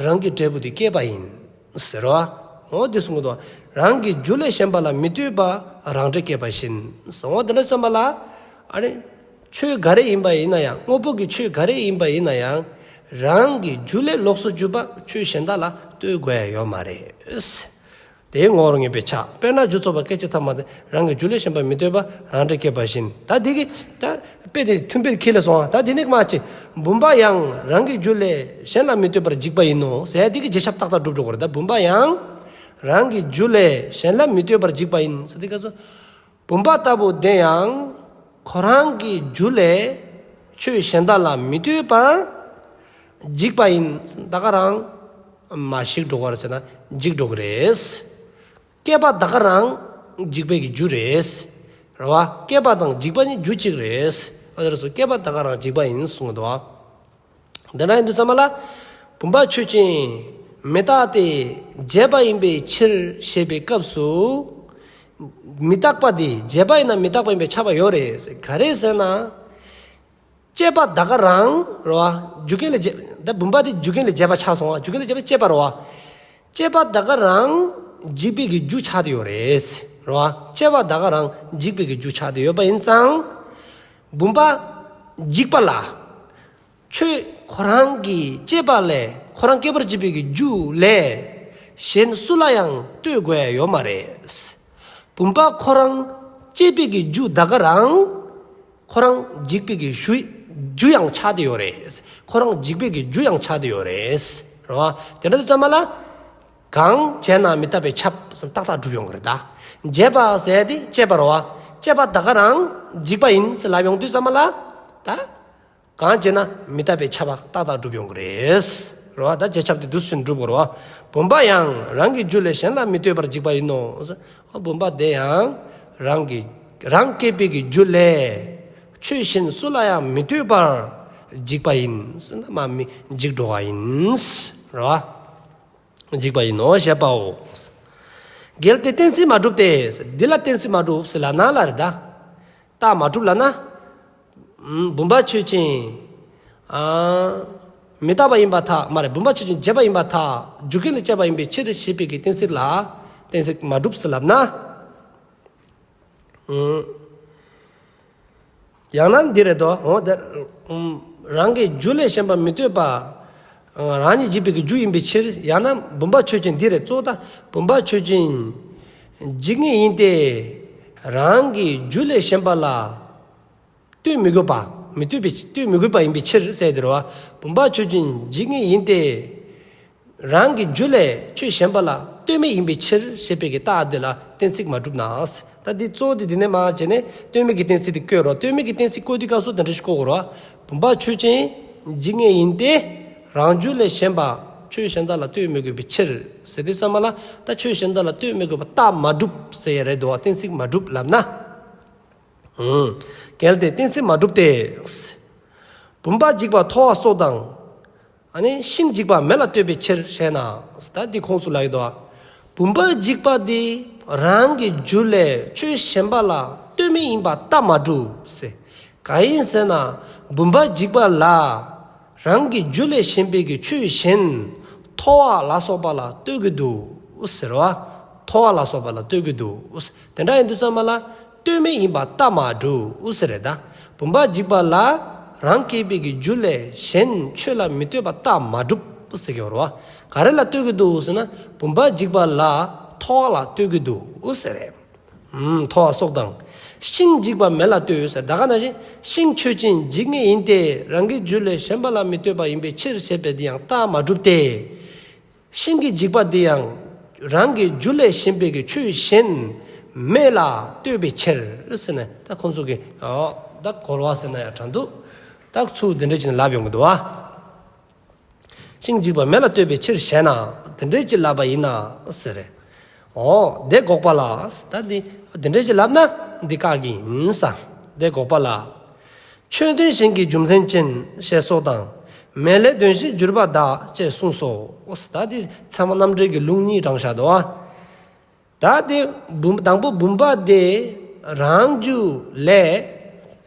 རང་གི་འབྲས་བུ་དེ་སྐྱེས་པ་ཡིན། ཟེར་བ། འོ་དེ་གསུང་གི་འདུག་རང་གི་རྒྱུ་ལས་གཞན་པ་ལ་མི་ལྟོས་པ་རང་འབྲས་སྐྱེས་པ་བཞིན། འོ་དེ་འདྲ་ཚང་མ་ལ་ཨ་ནི། ཆོས་ག་རེ་ཡིན་པ་ཡིན་ན་ཡང་དངོས་པོ་གི་ཆོས་ག་རེ་ཡིན་པ་ཡིན་ན་ཡང་། རང་གི་རྒྱུ་ལས་ལོགས་སུ་གྱུར་པ་ཆོས་གཞན་དག་ལ་ལྟོས་དགོས་ཡ་ཡོད་མ་རེད། དེའི་ངོ་བོར་ངེས་པས་ཁྱབ། དཔེར་ན་རྒྱུ་ཚོགས་པ་སྐད་ཅིག་ཐ་མ་དེ་རང་གི་རྒྱུ་ལས་གཞན་པ་མི་ལྟོས་པ་རང་འབྲས་སྐྱེས་པ་བཞིན། ད་འདི་གི་ད་དཔེ་དེ་མཐུན་དཔེ་ཁྱེར་ལ་སོང་བ། ད་འདི་ནི་མ་ཅི། བུམ་པ་ཡང་རང་གི་རྒྱུ་ལས་གཞན་ལ་མི་ལྟོས་པར་འཇིག་པ་ཡིན་ནོ་ཟེར་འདི་གི་རྗེས་ཁྱབ་ཏག་ཏག་སྒྲུབ་འགྲོ་གི་རེད། ད་བུམ་པ་ཡང་རང་གི་རྒྱུ་ལས་གཞན་ལ་མི་ལྟོས་པར་འཇིག་པ་ཡིན་ཟེར་འདི་ག་ཚོ། བུམ་པ་ལྟ་བུ་དེ་ཡང་ཁོ་རང་གི་རྒྱུ་ལས་ཆོས་གཞན་དག་ལ་མི་ལྟོས་པར་འཇིག་པ་ཡིན། ད་ག་རང་མ་ཞིག་འགྲོ་གི་རེད་ཟེར་ན་འཇིག་འགྲོ་གི་རེད། སྐྱེས་པ་ད་ག་རང་འཇིག་པའི་གི་རྒྱུ་རེད། རེད་བ། སྐྱེས་པ་དང་འཇིག་པ་ནི་རྒྱུ་གཅིག་རེད། ཨ་དེ་རེད་སོ། སྐྱེས་པ་ད་ག་རང་འཇིག་པ་ཡིན་གསུངས་འདུག་བ། དེ་འདྲ་ཡིན་དུས་ཙམ་པ་ལ། བུམ་པ་ཆོས་ཅན། མི་རྟག་སྟེ། བྱས་པ་ཡིན་པའི་ཕྱིར་ཞེས་པའི་སྐབས་སུ། མི་རྟག་པ་དེ་བྱས་པ་ཡིན་ན་མི་རྟག་པ་ཡིན་པས་ཁྱབ་པ་ཡོད་རེད། ག་རེ་ཟེར་ན། སྐྱེས་པ་ད་ག་རང་རེད་བ། རྒྱུ་རྐྱེན་ལས་བྱས། ད་བུམ་པ་དེ་རྒྱུ་རྐྱེན་ལས་བྱས་པ་ཆགས་སོང་བ། རྒྱུ་རྐྱེན་ལས་བྱས་པ་སྐྱེས་པ་རེད་བ། སྐྱེས་པ་ད་ག་རང་འཇིག་པའི་གི་རྒྱུ་ཆགས་བསྡད་ཡོད་རེད། རེད་བ། སྐྱེས་པ་ད་ག་རང་འཇིག་པའི་གི་རྒྱུ་ཆགས་བསྡད་ཡོད་པ་ཡིན་ཙང་། བུམ་པ་འཇིག་པ་ལ། ཆོས་ཁོ་རང་གི་སྐྱེས་པ་ལས་ཁོ་རང་སྐྱེ་བར་བྱེད་པའི་གི་རྒྱུ་ལས་གཞན་སུ་ལ་ཡང་ལྟོས་དགོས་ཡ་ཡོད་མ་རེད། བུམ་པ་ཁོ་རང་སྐྱེས་པའི་གི་རྒྱུ་ད་ག་རང་ཁོ་རང་འཇིག་པའི་གི་རྒྱུ་རྒྱུ་ཡང་ཆགས་བསྡད་ཡོད་རེད། ཁོ་རང་འཇིག་པའི་གི་རྒྱུ་ཡང་ཆགས་བསྡད་ཡོད་རེད། རེད་བ། དེ་འདྲ་དུས་ཙམ་པ་ལ། གང་བྱས་ན་མི་རྟག་པས་ཁྱབ་ཟེར་ཏག་ཏག་སྒྲུབ་ཡོང་གི་རེད་ད། བྱས་པ་ཟེར་དེ་སྐྱེས་པ་རེད་བ། སྐྱེས་པ་ད་ག་རང་འཇིག་པ་ཡིན་ཟེར་ལབ་ཡོང་དུས་ཙམ་པ་ལ། ད། གང་བྱས་ན་མི་རྟག་པས་ཁྱབ་པ་ཏག་ཏག་སྒྲུབ་ཡོང་གི་རེད། རེད་བ། ད་རྗེས་ཁྱབ་དེ་འདུག་སེ་བྱས་ནས་སྒྲུབ་དགོས་རེད་བ། བུམ་པ་ཡང་རང་གི་རྒྱུ་ལས་གཞན་ལ་མི་ལྟོས་པར་འཇིག་པ་ཡིན་ནོ། བུམ་པ་དེ་ཡང་རང་གི་རང་སྐྱེས་པའི་གི་རྒྱུ་ལས་ཆོས་གཞན་སུ་ལ་ཡང་མི་ལྟོས་པར་འཇིག་པ་ཡིན་ཟེར་ན་མ་མི་འཇིག་འགྲོ་བ་ཡིན། རེད་བ། འཇིག་པ་ཡིན་ནོ་ཞེས་པའོ། གལ་ཏེ་གཏན་ཚིགས་མ་གྲུབ་སྟེ། འདི་ལ་གཏན་ཚིགས་མ་གྲུབ་ཟེར་ལབ་ན་ལ་རེད་ད། རྟགས་མ་གྲུབ་ལབ་ན། ཨམ། བུམ་པ་ཆོས་ཅན། ཨ། མི་རྟག་པ་ཡིན་པར་ཐལ། མ་རེད། བུམ་པ་ཆོས་ཅན་བྱས་པ་ཡིན་པར་ཐལ། རྒྱུ་རྐྱེན་ལས་སྐྱེས་པ་ཡིན་པའི་ཕྱིར་ཞེས་པའི་གི་གཏན་ཚིགས་ལ་གཏན་ཚིགས་མ་གྲུབ་ཟེར་ལབ་ན། ཨམ། ཡང་ན་འདི་རེད་དོ། འོ་དེ། ཨམ། རང་གི་རྒྱུ་ལས་གཞན་པ་མི་ལྟོས་པ། རང་ཉིད་འཇིག་པའི་གི་རྒྱུ་ཡིན་པའི་ཕྱིར། ཡང་ན་བུམ་པ་ཆོས་ཅན་འདི་རེད། གཙོ་བོ་ད་བུམ་པ་ཆོས་ཅན་འཇིག་ངེས་ཡིན་ཏེ། རང་གི་རྒྱུ་ལས་གཞན་པ་ལ་ལྟོས་མི་དགོས་པ། མི་ལྟོས་པའི་ལྟོས་མི་དགོས་པ་ཡིན་པའི་ཕྱིར་ཟེར་དེ་རེད་བ། བུམ་པ་ཆོས་ཅན་འཇིག་ངེས་ཡིན་ཏེ། རང་གི་རྒྱུ་ལས་ཆོས་གཞན་པ་ལ་ལྟོས་མེད་ཡིན་པའི་ཕྱིར་ཞེས་པའི་གི་རྟགས་འདི་ལ་གཏན་ཚིགས་མ་གྲུབ་ན། ད་འདི་གཙོ་བོ་དེ་འདི་ནས་མར་བྱས་ནས་ལྟོས་མེད་ཀྱི་གཏན་ཚིགས་དེ་བཀོད་རོགས། ལྟོས་མེད་ཀྱི་གཏན་ཚིགས་བཀོད་དུས་སྐབས་སུ་དེ་འདྲ་ཞིག་བཀོད་དགོས་རོགས། བུམ་པ་ཆོས་ཅན་འཇིག་ངེས་ཡིན་ཏེ། རང་རྒྱུ་ལས་གཞན་པ་ཆོས་གཞན་དག་ལ་ལྟོས་མི་དགོས་པའི་ཕྱིར་ཟེར་དུས་ཙམ་པ་ལ། ད་ཆོས་གཞན་དག་ལ་ལྟོས་མི་དགོས་པ་རྟགས་མ་གྲུབ་ཟེར་ཡ་རེད་འདུག་བ། གཏན་ཚིགས་མ་གྲུབ་ལབ་ན། ཨང་། གལ་ཏེ་གཏན་ཚིགས་མ་གྲུབ་སྟེ། བུམ་པ་འཇིག་པ་མཐོ་བ་སོགས་དང་། ཨ་ནི་ཤིང་འཇིག་པ་མེ་ལ་ལྟོས་པའི་ཕྱིར་ཞེ་ན། ད་འདི་ཁོངས་སུ་ལ་ཡོད་དོ། བུམ་པ་འཇིག་པ་འདི་རང་གི་རྒྱུ་ལས་ཆོས་གཞན་པ་ལ་ལྟོས་མེད་ཡིན་པ་རྟགས་མ་གྲུབ་ཟེར། གང་ཡིན་ཟེར་ན། བུམ་པ་འཇིག་པ་ལ་རང་གི་རྒྱུ་ལས་གཞན་པའི་གི་ཆོས་གཞན་མཐོ་བ་ལ་སོགས་པ་ལ་ལྟོས་ཀྱི་འདུག་ཟེར་བ། མཐོ་བ་ལ་སོགས་པ་ལ་ལྟོས་ཀྱི་འདུག་དེ་འདྲ་ཡིན་དུས་ཙམ་པ་ལ། ལྟོས་མེད་ཡིན་པ་ལྟ་མ་གྲུབ་ཟེར་རེད་ད། བུམ་པ་འཇིག་པ་ལ་རང་སྐྱེས་པའི་གི་རྒྱུ་ལས་གཞན་ཆོས་ལ་མི་ལྟོས་པ་ལྟ་མ་གྲུབ་ཟེར་གྱི་ཡོད་རེད་བ། ག་རེ་ལ་ལྟོས་ཀྱི་འདུག་ཟེར་ན། བུམ་པ་འཇིག་པ་ལ་ཐོགས་ལ་ལྟོས་ཀྱི་འདུག་ཟེར་རེད། ཨུམ། ཐོགས་སོགས་དང་། ཤིང་འཇིག་པ་མེ་ལ་ལྟོས་ཟེར། ད་ག་ནང་བཞིན་ཤིང་ཆོས་ཅན་འཇིག་ངེས་ཡིན་ཏེ། རང་གི་རྒྱུ་ལས་གཞན་པ་ལ་མི་ལྟོས་པ་ཡིན་པའི་ཕྱིར་ཞེས་པ་འདི་ཡང་ལྟ་མ་གྲུབ་སྟེ། ཤིང་གི་འཇིག་པ་འདི་ཡང་རང་གི་རྒྱུ་ལས་གཞན་པའི་གི་ཆོས་གཞན་མེ་ལ་ལྟོས་པའི་ཕྱིར་ཟེར་ནས། ད་ཁོང་ཚོ་གི་ཨོ་ད་གོལ་བ་ཟེར་ན་ཡང་དྲང་འདུག་ད་ཚུར་འདི་འདྲ་བྱས་ནས་ལབ་ཡོང་གི་འདུག་བ། ཤིང་འཇིག་པ་མེ་ལ་ལྟོས་པའི་ཕྱིར་ཞེ་ན། དེ་འདྲའི་ཅིག་ལབ་པ་ཡིན་ན་ཟེར། ཨོ་དེ་འགོག་པ་ལ། ད་འདི་དེ་འདྲའི་ཅིག་ལབ་ན་འདི་བཀག་གི་ཡིན་ས། དེ་འགོག་པ་ལ། ཆོས་དོན་གཞན་གྱི་རྒྱུ་མཚན་ཅན་ཞེས་སོགས་དང་། མེ་ལས་དོན་གཞན་འགྱུར་བ་གདའ་ཅེས་གསུངས་སོ། ད་འདི་ཚད་མ་རྣམ་འགྲེལ་གྱི་ལུང་གཉིས་དྲངས་བཞག་འདུག་བ། ད་དེ་བུམ་དང་པོ་བུམ་པ་དེ་རང་རྒྱུ་ལས།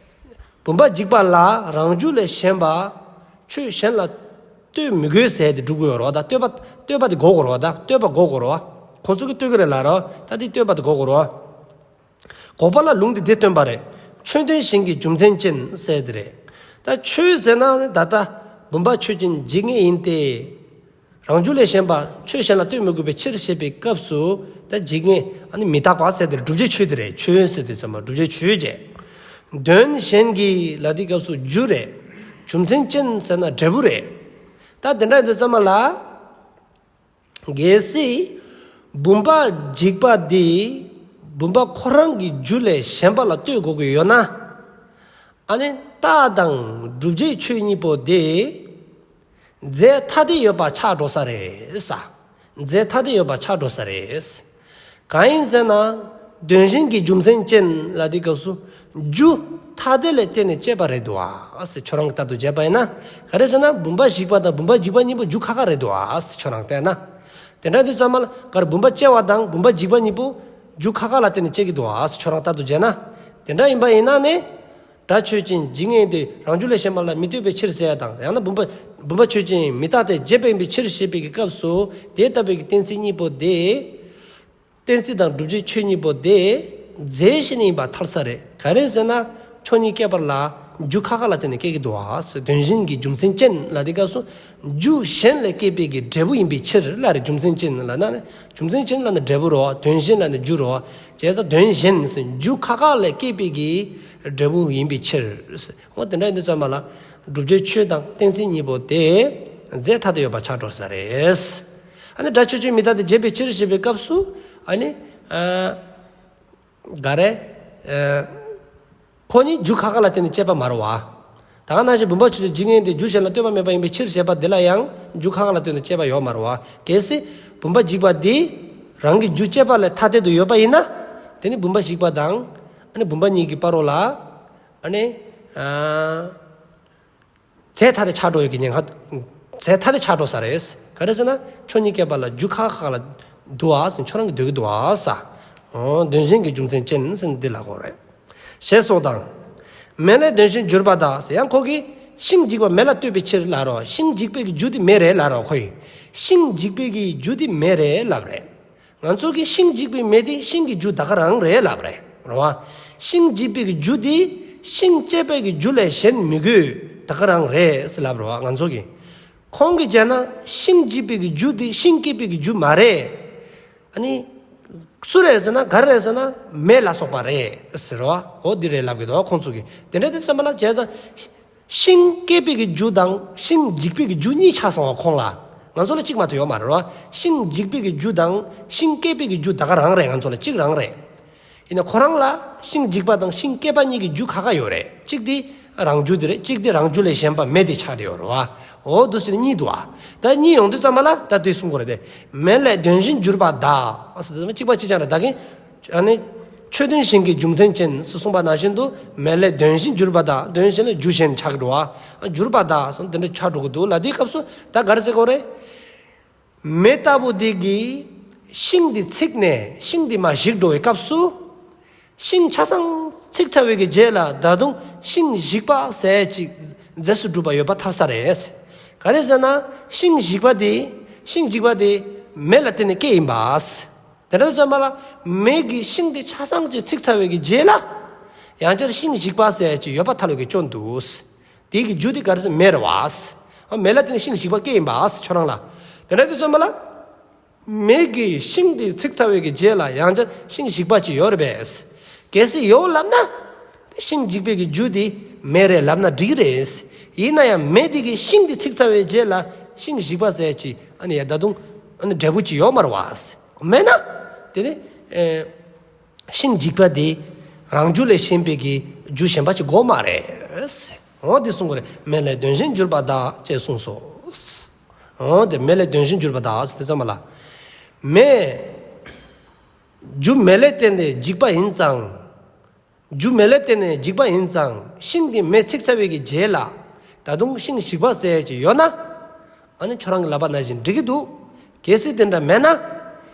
བུམ་པ་འཇིག་པ་ལ་རང་རྒྱུ་ལས་གཞན་པ་ཆོས་གཞན་ལ་ལྟོས་མི་དགོས་ཟེར་ཏེ་སྒྲུབ་དགོས་རེད་བ། ད་ལྟོས་པ་ལྟོས་པ་དེ་འགོག་དགོས་རེད་བ། ད་ལྟོས་པ་འགོག་དགོས་རེད་བ། ཁོང་ཚོ་གིས་ལྟོས་ཀྱི་རེད་ལབ་རེད་བ། ད་དེ་ལྟོས་པ་དེ་འགོག་དགོས་རེད་བ། འགོག་པ་ལ་ལུང་དེ་འདི་སྟོན་པ་རེད། ཆོས་དོན་གཞན་གྱི་རྒྱུ་མཚན་ཅན་ཟེར་དེ་རེད། ད་ཆོས་ཟེར་ན་ད་ལྟ་བུམ་པ་ཆོས་ཅན་འཇིག་ངེས་ཡིན་ཏེ། རང་རྒྱུ་ལས་གཞན་པ་ཆོས་གཞན་ལ་ལྟོས་མི་དགོས་པའི་ཕྱིར་ཞེས་པའི་སྐབས་སུ། ད་འཇིག་ངེས་ཨ་ནི་མི་རྟག་པ་ཟེར་དེ་རེད། བསྒྲུབ་བྱའི་ཆོས་དེ་རེད། ཆོས་ཟེར་དེ་ཚང་མ་བསྒྲུབ་བྱའི་ཆོས་བྱས། དོན་གཞན་གྱི་ལ་དེའི་སྐབས་སུ་རྒྱུ་རེད། རྒྱུ་མཚན་ཅན་ཟེར་ན་འབྲས་བུ་རེད། ད་དེ་འདྲ་ཡིན་དུས་ཙམ་པ་ལ། གལ་སྲིད་བུམ་པ་འཇིག་པ་འདི་བུམ་པ་ཁོ་རང་གི་རྒྱུ་ལས་གཞན་པ་ལ་ལྟོས་དགོས་ཀྱི་ཡོད་ན། ཨ་ནི་རྟགས་དང་བསྒྲུབ་བྱའི་ཆོས་གཉིས་པོ་དེ་རྫས་ཐ་དད་ཡོད་པ་ཆགས་འགྲོ་ས་རེད་ས། རྫས་ཐ་དད་ཡོད་པ་ཆགས་འགྲོ་ས་རེད། གང་ཡིན་ཟེར་ན། དོན་གཞན་གྱི་རྒྱུ་མཚན་ཅན་ལ་དེའི་སྐབས་སུ་རྒྱུ་ཐ་དད་ལ་བརྟེན་ནས་སྐྱེས་པ་རེད་འདུག་ཨ་ཟེར། ཁྱོད་རང་གི་ལྟར་དུ་བྱས་པ་ཡིན་ན། ག་རེ་ཟེར་ན་བུམ་པ་འཇིག་པ་དང་བུམ་པ་འཇིག་པ་གཉིས་པོ་རྒྱུ་ཁ་ཁ་རེད་འདུག་ཨ་ཟེར། ཁྱོད་རང་བལྟས་ན། དེ་འདྲ་དུས་ཙམ་པ་ལ་ག་རེ་བུམ་པ་སྐྱེ་བ་དང་བུམ་པ་འཇིག་པ་གཉིས་པོ་རྒྱུ་ཁ་ཁ་ལ་བརྟེན་ནས་སྐྱེ་གི་འདུག་ཨ་ཟེར། ཁྱོད་རང་ལྟར་དུ་བྱས་ན། དེ་འདྲ་ཡིན་པ་ཡིན་ན་ནི། སྒྲ་ཆོས་ཅན་འཇིག་ངེས་ཏེ་རང་རྒྱུ་ལས་གཞན་པ་ལ་མི་ལྟོས་པའི་ཕྱིར་ཟེར་ཡ་དང་། ཡང་ན་བུམ་པ་བུམ་པ་ཆོས་ཅན་མི་རྟག་སྟེ་བྱས་པ་ཡིན་པའི་ཕྱིར་ཞེས་པའི་གི་སྐབས་སུ། དེ་ལྟ་བུའི་གི་གཏན་ཚིགས་གཉིས་པོ་དེ། གཏན་ཚིགས་དང་བསྒྲུབ་བྱའི་ཆོས་གཉིས་པོ་དེ་རྫས་གཞན་ཡིན་པར་ཐལ་ས་རེད། ག་རེ་ཟེར་ན། ཆོས་ཉིད་སྐྱེད་པ་ལ་རྒྱུ་ཁ་ཁ་ལ་བརྟེན་ནས་སྐྱེ་གི་འདུག་ཨ་ཟེར། དོན་གཞན་གྱི་རྒྱུ་མཚན་ཅན་ལ་དེའི་སྐབས་སུ་རྒྱུ་གཞན་ལས་སྐྱེས་པའི་གི་འབྲས་བུ་ཡིན་པའི་ཕྱིར་ལ་རེད། རྒྱུ་མཚན་ཅན་ལབ་ན་ནི། རྒྱུ་མཚན་ཅན་ལབ་ན་འབྲས་བུ་རེད་བ། དོན་གཞན་ལབ་ན་རྒྱུ་རེད་བ། བྱས་ཙང་དོན་གཞན་ཟེར་རྒྱུ་ཁ་ཁ་ལས་སྐྱེས་པའི་གི་འབྲས་བུ་ཡིན་པའི་ཕྱིར་ཟེར། འོ་དེ་འདྲ་ཡིན་དུས་ཙམ་པ་ལ་བསྒྲུབ་བྱའི་ཆོས་དང་གཏན་ཚིགས་གཉིས་པོ་དེ་རྫས་ཐ་དད་ཡོད་པ་ཆགས་འགྲོ་ས་རེད། ཨ་ནི་སྒྲ་ཆོས་ཅན་མི་རྟག་སྟེ་བྱས་པའི་ཕྱིར་ཞེས་པའི་སྐབས་སུ། ཨ་ནི། ཨ། ག་རེ། ཨ། ཁོ་གཉིས་རྒྱུ་ཁ་ཁ་ལ་བརྟེན་ནས་སྐྱེས་པ་མ་རེད་བ། ད་ག་ནང་བཞིན་བུམ་པ་ཆོས་ཅན་འཇིག་ངེས་ཏེ་རྒྱུ་གཞན་ལ་ལྟོས་པ་མེད་པ་ཡིན་པའི་ཕྱིར་ཞེས་པ་འདི་ལ་ཡང་རྒྱུ་ཁ་ཁ་ལ་ལྟོས་ནས་སྐྱེས་པ་ཡོད་མ་རེད་བ། གལ་སྲིད་བུམ་པ་འཇིག་པ་འདི་རང་གི་རྒྱུ་སྐྱེས་པ་ལས་ཐ་དད་དུ་ཡོད་པ་ཡིན་ན། དེ་ནི་བུམ་པ་འཇིག་པ་དང་། ཨ་ནི་བུམ་པ་གཉིས་ཀྱི་བར་རོ་ལ། ཨ་ནི། ཨ། རྫས་ཐ་དད་ཆགས་འགྲོ་ཡོད་ཀྱི་ཉེན་ཁ། རྫས་ཐ་དད་ཆགས་འགྲོ་ས་རེད། ག་རེ་ཟེར་ན་ཆོས་ཉིད་སྐྱེད་པ་ལ་རྒྱུ་ཁ་ཁ་ལ་འདུག་ཨ་ཟེར། ཁྱོད་རང་གིས་འདོད་ཀྱི་འདུག་ཨ་ས། འོ་དོན་གཞན་གྱི་རྒྱུ་མཚན་ཅན་ཟེར་འདི་ལ་གོ་རེད། ཞེས་སོགས་དང་། མེ་ལས་དོན་གཞན་འགྱུར་བ་གདའ་ཟེར། ཡང་ཁོ་གིས་ཤིང་འཇིག་པ་མེ་ལ་ལྟོས་པའི་ཕྱིར་ལབ་རོ། ཤིང་འཇིག་པའི་གི་རྒྱུ་དེ་མེ་རེད་ལབ་རོ་ཁོ་ཡིས། ཤིང་འཇིག་པའི་གི་རྒྱུ་དེ་མེ་རེད་ལབ་རེད། ང་ཚོ་གིས་ཤིང་འཇིག་པའི་མེ་དེ་ཤིང་གི་རྒྱུ་ད་ག་རང་རེད་ལབ་རེད། རེད་བ། ཤིང་འཇིག་པའི་གི་རྒྱུ་དེ་ཤིང་སྐྱེས་པའི་གི་རྒྱུ་ལས་གཞན་མི་དགོས། ད་ག་རང་རེད་ཟེར་ལབ་རེད་བ་ང་ཚོ་གིས། ཁོང་གིས་བྱས་ན་ཤིང་འཇིག་པའི་གི་རྒྱུ་དེ་ཤིང་སྐྱེས་པའི་གི་རྒྱུ་མ་རེད། ཨ་ནི། སུ་རེད་ཟེར་ན་ག་རེ་རེད་ཟེར་ན་མེ་ལ་སོགས་པ་རེད་ཟེར་བ། འོ་འདི་རེད་ལབ་གི་འདུག་ཁོང་ཚོ་གིས། དེ་འདྲ་དེ་ཙམ་པ་ལ་བྱས་ཙང་། ཤིང་སྐྱེས་པའི་གི་རྒྱུ་དང་ཤིང་འཇིག་པའི་གི་རྒྱུ་གཉིས་ཆགས་སོང་བ་ཁོང་ལ། ང་ཚོ་ལ་གཅིག་མ་གཏོགས་ཡོད་མ་རེད་བ། ཤིང་འཇིག་པའི་གི་རྒྱུ་དང་ཤིང་སྐྱེས་པའི་གི་རྒྱུ་ད་ག་རང་རེད། ང་ཚོ་ལ་གཅིག་རང་རེད། ཡིན་ན་ཁོ་རང་ལ་ཤིང་འཇིག་པ་དང་ཤིང་སྐྱེས་པ་གཉིས་ཀྱི་རྒྱུ་ཁ་ཁ་ཡོད་རེད། གཅིག་དེ་རང་རྒྱུ་དེ་རེད། གཅིག་དེ་རང་རྒྱུ་ལས་གཞན་པ་མེ་དེ་ཆགས་བསྡད་ཡོད་རེད་བ། འོ་འདུག་སེ་ནི་གཉིས་འདུག་བ། ད་གཉིས་ཡོང་དུས་ཙམ་པ་ལ་ད་དེ་གསུང་དགོས་རེད་དེ། མེ་ལས་དོན་གཞན་འགྱུར་བ་གདའ། གཅིག་པ་གཅིག་རྐྱང་རེད། ད་གིན། ཨ་ནི། ཆོས་དོན་གཞན་གྱི་རྒྱུ་མཚན་ཅན་ཟེར་གསུངས་པ་ནང་བཞིན་དུ་མེ་ལས་དོན་གཞན་འགྱུར་བ་གདའ། དོན་གཞན་ལ་རྒྱུ་གཞན་ཆགས་འགྲོ་བ། འགྱུར་བ་གདའ་ཟེར་དེ་འདྲ་ཆགས་འགྲོ་གི་འདུག་ལ། དེའི་སྐབས་སུ་ད་ག་རེ་ཟེར་དགོས་རེད། མེ་ལྟ་བུ་དེ་གིས་ཤིང་དེ་ཚིག་ནས་ཤིང་དེ་མར་ཞིག་འགྲོ་བའི་སྐབས་སུ། ཤིང་ཆ་ཚང་ཚིག་ཚར་བའི་གི་རྗེས་ལ་ད་དུང་ཤིང་ཞིག་པ་ཟེར་ཅིག་རྫས་སུ་གྲུབ་པ་ཡོད་པ་ཐལ་ས་རེད། ག་རེ་ཟེར་ན་ཤིང་ཞིག་པ་དེ་ཤིང་འཇིག་པ་དེ་མེ་ལ་བརྟེན་ནས་སྐྱེས་ཡིན་པ། དེ་འདྲ་ཙམ་པ་ལ་མེ་གི་ཤིང་དེ་ཆ་ཚང་ཅིག་ཚིག་ཚར་བའི་གི་རྗེས་ལ་ ཡང་བསྐྱར་ཤིང་འཇིག་པ་ཟེར་ཅིག་ཡོད་པ་ཐལ་བའི་སྐྱོན་འདུག་དེའི་གི་རྒྱུ་དེ་ག་རེ་ཟེར། མེ་རེད་བ། མེ་ལ་བརྟེན་ནས་ཤིང་འཇིག་པ་སྐྱེ་ཡིན་པ་ཁྱོད་རང་ལ། དེ་འདྲ་དུས་ཙམ་པ་ལ། མེ་གིས་ཤིང་དེ་ཚིག་ཚར་བའི་གི་རྗེས་ལ་ཡང་བསྐྱར་ཤིང་འཇིག་པ་ཅིག་ཡོད་རེད་པས། གལ་སྲིད་ཡོད་ལབ་ན། ཤིང་འཇིག་པའི་གི་རྒྱུ་དེ་མེ་རེད་ལབ་ན་འགྲིག་གི་རེད། ཡིན་ན་ཡང་མེ་དེ་གིས་ཤིང་དེ་ཚིག་ཚར་བའི་རྗེས་ལ་ཤིང་འཇིག་པ་ཟེར་ཅིག་ཨ་ནི་ཡ་ད་དུང་ཨ་ནི་འབྲས་བུ་ཅིག་ཡོད་མ་རེད་བ། མེད་ན། དེ་ནི། ཨེ། ཤིང་འཇིག་པ་དེ་རང་རྒྱུ་ལས་གཞན་པའི་གི་རྒྱུ་གཞན་པ་ཅིག་དགོས་མ་རེད། འོ་དེ་གསུང་གི་རེད། མེ་ལས་གདོན་གཞན་གྱུར་པ་དག་ཅེས་གསུངས་སོ། འོ་དེ་མེ་ལས་གདོན་གཞན་གྱུར་པ་དག་ཟེར་དུས་ཙམ་པ་ལ། མེ། རྒྱུ་མེ་ལས་བརྟེན་ནས་འཇིག་པ་ཡིན་ཙང་། རྒྱུ་མེ་ལས་བརྟེན་ནས་འཇིག་པ་ཡིན་ཙང་ཤིང་གི་མེ་ཚིག་ཚར་བའི་གི་རྗེས་ལ། ད་དུང་ཤིང་འཇིག་པ་ཟེར་ཅིག་ཡོད་ན། ཨ་ནི་ཁྱོད་རང་གི་ལབ་པ་ནང་བཞིན་འགྲིག་གི་འདུག་གལ་སྲིད་དེ་འདྲ་མེད་ན།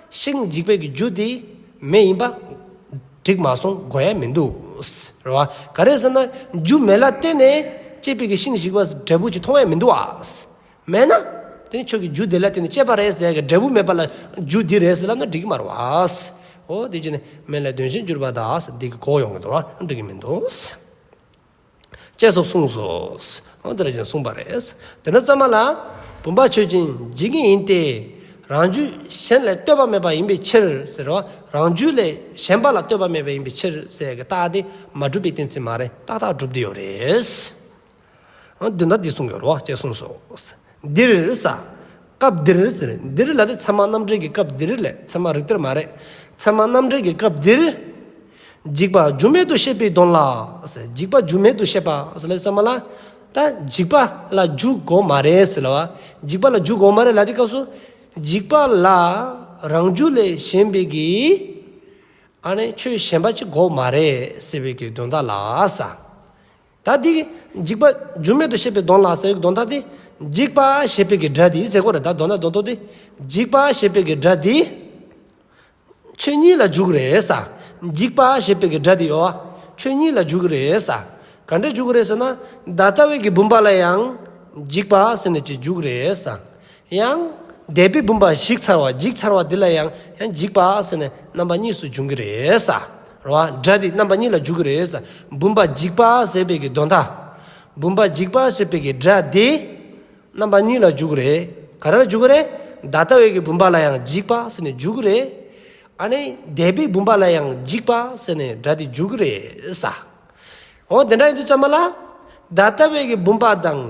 ཤིང་འཇིག་པའི་གི་རྒྱུ་དེ་མེ་ཡིན་པ་འགྲིག་མ་སོང་དགོས་ཡ་མི་འདུག་རེད་བ། ག་རེ་ཟེར་ན་རྒྱུ་མེ་ལ་བརྟེན་ནས་སྐྱེས་པའི་གི་ཤིང་འཇིག་པ་འབྲས་བུ་ཅིག་མཐོང་ཡ་མི་འདུག་ཨ། མེད་ན། དེ་ནི་ཁྱོད་ཀྱི་རྒྱུ་དེ་ལ་བརྟེན་ནས་སྐྱེས་པ་རེད་ཟེར་ཡ་གི་འབྲས་བུ་མེད་པ་ལ་རྒྱུ་འདི་རེད་ཟེར་ལབ་ན་འགྲིག་གི་མ་རེད་བ། འོ་དེ་ཅི་ནི་མེ་ལས་གདོན་གཞན་གྱུར་པ་དག་འདི་གི་གོ་ཡོང་གི་འདུག་འགྲིག་གི་མི་འདུག་ཅེས་སོགས་གསུངས་སོ། འོ་དེ་རེ་ཅན་གསུངས་པ་རེད། དེ་འདྲ་ཙམ་པ་ལ། བུམ་པ་ཆོས་ཅན་འཇིག་ངེས་ཡིན་ཏེ། རང་རྒྱུད་གཞན་ལས་ལྟོས་པ་མེད་པ་ཡིན་པའི་ཕྱིར་ཟེར་རོ། རང་རྒྱུད་ལས་གཞན་པ་ལ་ལྟོས་པ་མེད་པ་ཡིན་པའི་ཕྱིར་ཟེར་གི་རྟགས་དེ་མ་གྲུབ་པའི་གཏན་ཚིགས་མ་རེད། ཏག་ཏག་གྲུབ་བསྡད་ཡོད་རེད། འོ་དེ་འདྲ་འདི་གསུངས་ཡོད་རོ་ཅེས་གསུངས་སོ། འདིར་ས། སྐབས་འདིར་ཟེར། འདིར་ལ་དེ་ཚད་མ་རྣམ་འགྲེལ་གྱི་སྐབས་འདིར་ལས། ཚད་མ་རིགས་གཏེར་མ་རེད། ཚད་མ་རྣམ་འགྲེལ་གྱི་སྐབས་འདིར། འཇིག་པ་རྒྱུ་མེད་དུ་བཤད་པའི་དོན་ལ། འཇིག་པ་རྒྱུ་མེད་དུ་བཤད་པ་ཟེར་ལས་ཚད་མ་ལ། ད་འཇིག་པ་ལ་རྒྱུ་དགོས་མ་རེད་ཟེར་ལ་བ། འཇིག་པ་ལ་རྒྱུ་དགོས་མ་རེད་ལ་དེ་སྐབས་སུ། འཇིག་པ་ལ་རང་རྒྱུ་ལས་གཞན་པའི་གི། ཨ་ནི་ཆོས་གཞན་པ་ཅིག་དགོས་མ་རེད་ཟེར་བའི་གི་དོན་དག་ལ་ས། ད་འདི་འཇིག་པ་རྒྱུ་མེད་དུ་བཤད་པའི་དོན་ལ་ཟེར་བའི་དོན་དག་དེ། འཇིག་པ་ཞེས་པའི་གི་སྒྲ་དེ་ཟེར་གོ་རེད། ད་དོན་དག་དོན་དག་དེ། འཇིག་པ་ཞེས་པའི་གི་སྒྲ་དེ། ཆོས་ཉིད་ལ་འཇུག་རེད་ས། འཇིག་པ་ཞེས་པའི་གི་སྒྲ་དེ་ཡོད། ཆོས་ཉིད་ལ་འཇུག་གི་རེད་ས། ག་འདྲ་འཇུག་གི་རེད་ཟེར་ན། ད་ལྟ་བའི་གི་བུམ་པ་ལ་ཡང་འཇིག་པ་ཟེར་ནས་ཅིག་འཇུག་གི་རེད་ས། ཡང་། འདས་པའི་བུམ་པ་ཞིག་ཚར་བ་འཇིག་ཚར་བ་འདི་ལ་ཡང་ཡང་འཇིག་པ་ཟེར་ནས་རྣམ་པ་གཉིས་སུ་འབྱུང་གི་རེད་ས། རེད་བ། སྒྲ་འདི་རྣམ་པ་གཉིས་ལ་འཇུག་གི་རེད་ས། བུམ་པ་འཇིག་པ་ཟེར་བའི་གི་དོན་དག་བུམ་པ་འཇིག་པ་ཟེར་བའི་གི་སྒྲ་འདི། རྣམ་པ་གཉིས་ལ་འཇུག་གི་རེད། ག་རེ་ལ་འཇུག་གི་རེད། ད་ལྟ་བའི་གི་བུམ་པ་ལ་ཡང་འཇིག་པ་ཟེར་ནས་འཇུག་གི་རེད། ཨ་ནི་འདས་པའི་བུམ་པ་ལ་ཡང་འཇིག་པ་ཟེར་ནས་སྒྲ་འདི་འཇུག་གི་རེད་ས། འོ་དེ་འདྲ་ཡིན་དུས་ཙམ་པ་ལ། ད་ལྟ་བའི་གི་བུམ་པ་དང་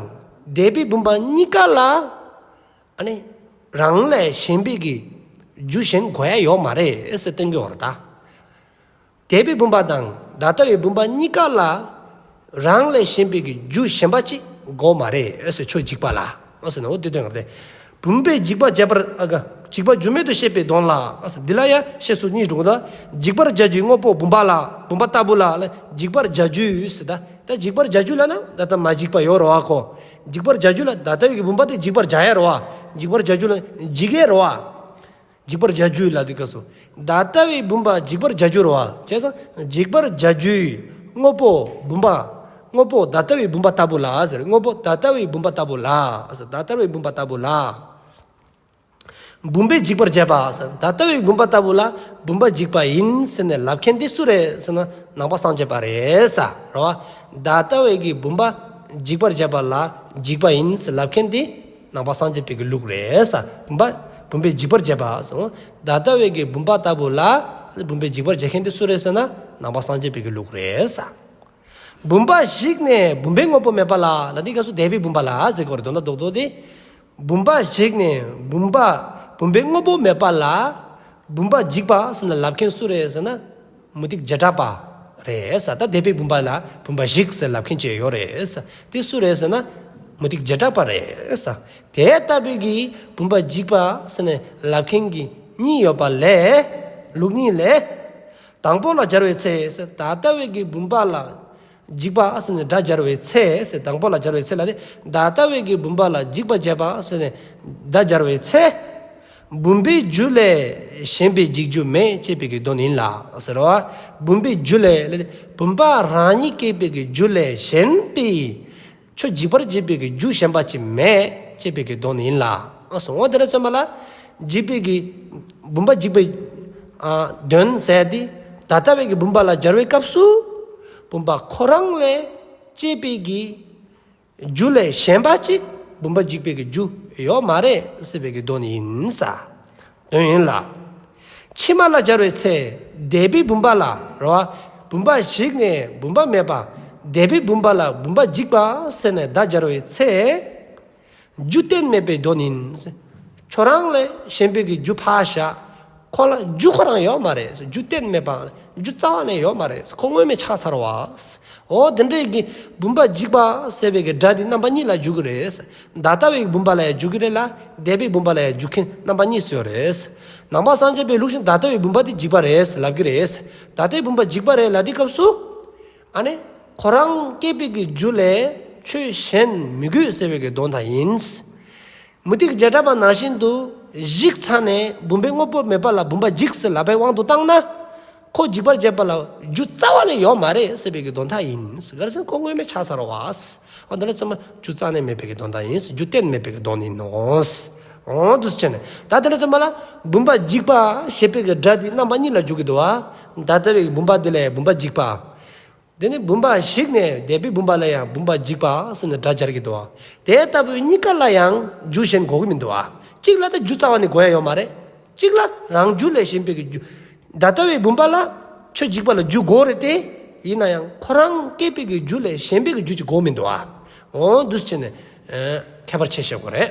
འདས་པའི་བུམ་པ་གཉིས་ཀ་ལ། ཨ་ནི། རང་ལས་གཞན་པའི་གི་རྒྱུ་གཞན་དགོས་ཡ་ཡོད་མ་རེད་ཟེར་བསྟན་གྱི་ཡོད་རེད་ད། འདས་པའི་བུམ་པ་དང་ད་ལྟ་བའི་བུམ་པ་གཉིས་ཀ་ལ། རང་ལས་གཞན་པའི་གི་རྒྱུ་གཞན་པ་ཅིག་དགོས་མ་རེད་ཟེར་ཆོས་འཇིག་པ་ལ། ཨ་ཟེར་ན་འོ་དེ་དོན་ག་རེད། བུམ་པས་འཇིག་པ་བྱས་པར་ཨ་ག་འཇིག་པ་རྒྱུ་མེད་དུ་བཤད་པའི་དོན་ལ། ཨ་ཟེར་འདི་ལ་ཡ་བཤད་སྲོལ་གཉིས་འདུག་ད། འཇིག་པར་བྱ་རྒྱུའི་དངོས་པོ་བུམ་པ་ལ། བུམ་པ་ལྟ་བུ་ལ་ལ་འཇིག་པར་བྱ་རྒྱུའི་ཟེར་ད། ད་འཇིག་པར་བྱ་རྒྱུ་ལ་ན་ད་ལྟ་མ་འཇིག་པ་ཡོད་རེད་བ་ཁོ། འཇིག་པར་བྱ་རྒྱུ་ལ་ད་ལྟ་བའི་གི་བུམ་པ་དེ་འཇིག་པར་བྱ་ཡ་རེད་བ། འཇིག་པར་བྱ་རྒྱུ་ལ་འཇིག་ཡ་རེད་བ། འཇིག་པར་བྱ་རྒྱུ་ལ་དེ་སྐབས་སུ། ད་ལྟ་བའི་བུམ་པ་འཇིག་པར་བྱ་རྒྱུ་རེད་བ། བྱས་ཙང་འཇིག་པར་བྱ་རྒྱུའི་དངོས་པོ་བུམ་པ། དངོས་པོ་ད་ལྟ་བའི་བུམ་པ་ལྟ་བུ་ལ་ཟེར། དངོས་པོ་ད་ལྟ་བའི་བུམ་པ་ལྟ་བུ་ལ་ཟེར། ད་ལྟ་བའི་བུམ་པ་ལྟ་བུ་ལ། བུམ་པས་འཇིག་པར་བྱེད་པ་ཟེར། ད་ལྟ་བའི་བུམ་པ་ལྟ་བུ་ལ་བུམ་པ་འཇིག་པ་ཡིན་ཟེར་ནས་ལབ་མཁན་དེ་སུ་རེད་ཟེར་ན་ནང་པ་སངས་རྒྱས་པ་རེད་ས་རེད་བ། ད་ལྟ་བའི་གི་བུམ་པ་འཇིག་པར་བྱེད་པ་ལ་འཇིག་པ་ཡིན་ཟེར་ལབ་མཁན་དེ་ནང་པ་སངས་རྒྱས་པའི་གི་ལུགས་རེད་ས། བུམ་པ་བུམ་པས་འཇིག་པར་བྱེད་པ་ཟེར། ད་ལྟ་བའི་གི་བུམ་པ་ལྟ་བུ་ལ་བུམ་པས་འཇིག་པར་བྱེད་མཁན་དེ་སུ་རེད་ཟེར་ན་ནང་པ་སངས་རྒྱས་པའི་གི་ལུགས་རེད་ས། བུམ་པ་ཞིག་ནས་བུམ་པའི་དངོས་པོ་མེད་པ་ལ་ལ་འདི་སྐབས་སུ་འདས་པའི་བུམ་པ་ལ་ཟེར་དགོས་རེད། དོན་དག་རྡོག་རྡོག་དེ། བུམ་པ་ཞིག་ནས་བུམ་པ་བུམ་པའི་དངོས་པོ་མེད་པ་ལ། བུམ་པ་འཇིག་པ་ཟེར་ན་ལབ་མཁན་སུ་རེད་ཟེར་ན། མུ་སྟེགས་བྱེ་བྲག་པ་རེད་ས། ད་འདས་པའི་བུམ་པ་ལ་བུམ་པ་ཞིག་ཟེར་ལབ་མཁན་ཅིག་ཡོད་རེད་ས། དེ་སུ་རེད་ཟེར་ན། མུ་སྟེགས་བྱེ་བྲག་པ་རེད་ས། དེ་ལྟ་བུའི་གི་བུམ་པ་འཇིག་པ་ཟེར་ནས་ལབ་མཁན་གྱི་གཉིས་ཡོད་པ་ལས། ལུགས་གཉིས་ལས། དང་པོ་ལ་སྦྱར་བའི་ཚེ་ཟེར། ད་ལྟ་བའི་གི་བུམ་པ་ལ། འཇིག་པ་ཟེར་ནས་སྒྲ་སྦྱར་བའི་ཚེ་ཟེར། དང་པོ་ལ་སྦྱར་བའི་ཚེ་ལ་ནི། ད་ལྟ་བའི་གི་བུམ་པ་ལ་འཇིག་པར་བྱེད་པ་ཟེར་ནས་སྒྲ་སྦྱར་བའི་ཚེ། བུམ་པའི་རྒྱུ་ལས་གཞན་པའི་འཇིག་རྒྱུ་མེད་ཅེས་པའི་གི་དོན་ཡིན་ལ་ཟེར་བ། བུམ་པའི་རྒྱུ་ལས་ལ་ནི་བུམ་པ་རང་ཉིད་སྐྱེས་པའི་གི་རྒྱུ་ལས་གཞན་པའི། ཁྱོད་འཇིག་པར་བྱེད་པའི་གི་རྒྱུ་གཞན་པ་ཅིག་མེད་ཅེས་པའི་གི་དོན་ཡིན་ལ། ཨ་སོང་བ་དེ་ར་ཚང་མ་ལ། འཇིག་པའི་གི། བུམ་པ་འཇིག་པའི། ཨ་དོན་ཟེར་ཏེ། ད་ལྟ་བའི་གི་བུམ་པ་ལ་སྦྱར་བའི་སྐབས་སུ། བུམ་པ་ཁོ་རང་ལས་སྐྱེས་པའི་གི་རྒྱུ་ལས་གཞན་པ་ཅིག་བུམ་པ་འཇིག་པའི་གི་རྒྱུ་ཡོད་མ་རེད་ཟེར་བའི་གི་དོན་ཡིན་ས། དོན་ཡིན་ལ། ཕྱི་མ་ལ་སྦྱར་བའི་ཚེ་འདས་པའི་བུམ་པ་ལ་རེད་བ། བུམ་པ་ཞིག་ནས་བུམ་པ་མེད་པ། འདས་པའི་བུམ་པ་ལ་བུམ་པ་འཇིག་པ་ཟེར་ནས་བརྡ་སྦྱར་བའི་ཚེ། རྒྱུ་གཏན་མེད་པའི་དོན་ཡིན། ཁྱོད་རང་ལས་གཞན་པའི་གི་རྒྱུ་ཕར་བཞག་ཁོ་ལ་རྒྱུ་ཁོ་རང་ཡོད་མ་རེད། རྒྱུ་གཏན་མེད་པ། རྒྱུ་རྩ་བ་ནས་ཡོད་མ་རེད། ཁོ་མངོན་མེད་ཆགས་ཚར་བ། འོ་དེ་འདྲའི་གི་བུམ་པ་འཇིག་པ་ཟེར་བའི་གི་སྒྲ་འདི་རྣམ་པ་གཉིས་ལ་འཇུག་གི་རེད། ད་ལྟ་བའི་བུམ་པ་ལ་ཡང་འཇུག་གི་རེད་ལ། འདས་པའི་བུམ་པ་ལ་ཡང་འཇུག་མཁན་རྣམ་པ་གཉིས་སུ་ཡོད་རེད། ནང་པ་སངས་རྒྱས་པའི་ལུགས་བཞིན་ད་ལྟ་བའི་བུམ་པ་དེ་འཇིག་པ་རེད་ལབ་ཀྱི་རེད། ད་ལྟའི་བུམ་པ་འཇིག་པ་རེད་ལབ་དུས་སྐབས་སུ། ཨ་ནི། ཁོ་རང་སྐྱེས་པའི་གི་རྒྱུ་ལས་ཆོས་གཞན་མི་དགོས་ཟེར་བའི་གི་དོན་དག་ཡིན། མུ་སྟེགས་བྱེ་བྲག་པ་ནང་བཞིན་དུ་གཞིག་ཚར་ནས་བུམ་པའི་དངོས་པོ་མེད་པ་ལ་བུམ་པ་འཇིག་ཟེར་ལབ་པའི་དབང་དུ་བཏང་ན། ཁོ་འཇིག་པར་བྱེད་པ་ལ་རྒྱུ་རྩ་བ་ནས་ཡོད་མ་རེད་ཟེར་བའི་གི་དོན་དག་ཡིན། ག་རེ་ཟེར་ན་ཁོ་མངོན་མེད་ཆགས་ཚར་བ། འོ་འདི་འདྲ་ཚང་མ་རྒྱུ་རྩ་ནས་མེད་པའི་གི་དོན་དག་ཡིན། རྒྱུ་གཏན་མེད་པའི་གི་དོན་ཡིན་ནོ། འོ་འདུག་སེ་བྱས་ནས་ད་འདི་འདྲ་ཚང་མ་ལ་བུམ་པ་འཇིག་པ་ཞེས་པའི་གི་སྒྲ་འདི་རྣམ་པ་གཉིས་ལ་འཇུག་གི་འདུག་བ། ད་ལྟ་བའི་བུམ་པ་འདི་ལ་བུམ་པ་འཇིག་པ། དེ་ནས་བུམ་པ་ཞིག་ནས་འདས་པའི་བུམ་པ་ལ་ཡང་བུམ་པ་འཇིག་པ་ཟེར་ནས་སྒྲ་སྦྱར་གྱི་འདུག་བ། དེ་ལྟ་བུའི་གཉིས་ཀ་ལ་ཡང་རྒྱུ་གཞན་དགོས་ཀྱི་མི་འདུག་བ། གཅིག་ལ་ད་རྒྱུ་རྩ་བ་ནས་དགོས་ཡ་ཡོད་མ་རེད། གཅིག་ལ་རང་རྒྱུ་ལས་གཞན་པའི་གི་རྒྱུ། ད་ལྟ་བའི་བུམ་པ་ལ་ཆོས་འཇིག་པ་ལ་རྒྱུ་དགོས་རེད་དེ། ཡིན་ན་ཡང་ཁོ་རང་སྐྱེས་པའི་གི་རྒྱུ་ལས་གཞན་པའི་གི་རྒྱུ་ཅིག་དགོས་མི་འདུག་བ། འོ་འདུག་སེ་བྱས་ནས་ཨ་ཁྱད་པར་ཕྱེ་ཤེས་དགོས་རེད།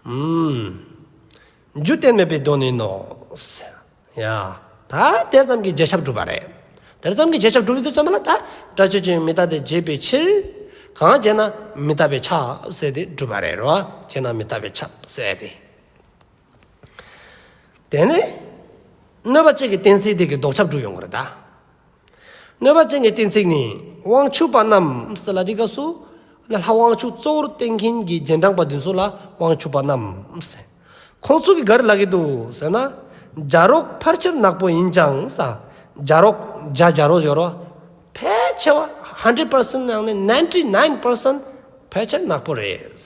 ཨུམ། རྒྱུ་གཏན་མེད་པའི་དོན་ཡིན་ནོ། ཡ། ད་དེ་ཙམ་གྱིས་རྗེས་ཁྱབ་གྲུབ་པ་རེད། དེ་ཙམ་གྱིས་རྗེས་ཁྱབ་གྲུབ་ཡོང་དུས་ཙམ་ལ་ད་སྒྲ་ཆོས་ཅན་མི་རྟག་སྟེ་བྱས་པའི་ཕྱིར། གང་བྱས་ན་མི་རྟག་པས་ཁྱབ་ཟེར་ཏེ་གྲུབ་པ་རེད་རོ། བྱས་ན་མི་རྟག་པས་ཁྱབ་ཟེར་ཏེ། དེ་ནས་གནོད་པ་ཅན་གྱི་གཏན་ཚིགས་དེ་གིས་ལྡོག་ཁྱབ་གྲུབ་ཡོང་གི་རེད་ད། གནོད་པ་ཅན་གྱི་གཏན་ཚིགས་ནི་དབང་ཕྱུག་པ་རྣམས་ཟེར་ལབ་དུས་སྐབས་སུ། ལྷ་དབང་ཕྱུག་གཙོ་བོར་བསྟེན་མཁན་གྱི་རྗེས་འབྲང་པ་འདི་ཚོ་ལ་དབང་ཕྱུག་པ་རྣམས་ཟེར། ཁོང་ཚོ་གིས་ག་རེ་ལབ་ཀྱི་འདུག་ཟེར་ན། བྱ་རོག་ཕལ་ཆེར་ནག་པོ་ཡིན་ཀྱང་ཟེར། བྱ་རོག་བྱ་བྱ་རོག་ཡོད་རོ། ཕལ་ཆེ་བ་hundred percent ནང་ནས ninety nine percent ཕལ་ཆེར་ནག་པོ་རེད།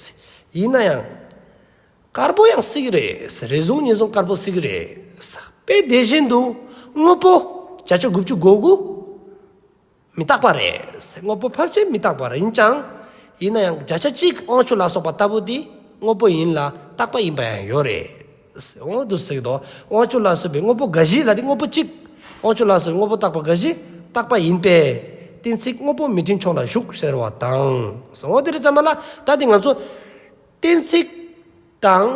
ཡིན་ན་ཡང་། དཀར་པོ་ཡང་སྲིད་ཀྱི་རེད། རེ་ཟུང་ཉེ་ཟུང་དཀར་པོ་སྲིད་ཀྱི་རེད། དཔེ་དེ་བཞིན་དུ་དངོས་པོ་བརྒྱ་ཆ་དགུ་བཅུ་གོ་དགུ་མི་རྟག་པ་རེད། དངོས་པོ་ཕལ་ཆེར་མི་རྟག་པ་རེད། ཡིན་ཀྱང་། ཡིན་ན་ཡང་བརྒྱ་ཆ་གཅིག་དབང་ཕྱུག་ལ་སོགས་པ་ལྟ་བུ་དེ་དངོས་པོ་ཡིན་ལ་རྟག་པ་ཡིན་པ་ཡང་ཡོད་རེད། འོ་འདུག་ཟེར་གྱི་འདུག་དབང་ཕྱུག་ལ་སོགས་པའི་དངོས་པོ་འགའ་ཞིག་ལ་དེ་དངོས་པོ་གཅིག་དབང་ཕྱུག་ལ་སོགས་པའི་དངོས་པོ་རྟག་པ་འགའ་ཞིག་རྟག་པ་ཡིན་པས། གཏན་ཚིགས་དངོས་པོ་མི་མཐུན་ཕྱོགས་ལ་ཞུགས་ཟེར་བ་དང་། འོ་དེ་རེད་ཙམ་པ་ལ་ད་དེ་ང་ཚོ། གཏན་ཚིགས་དང་།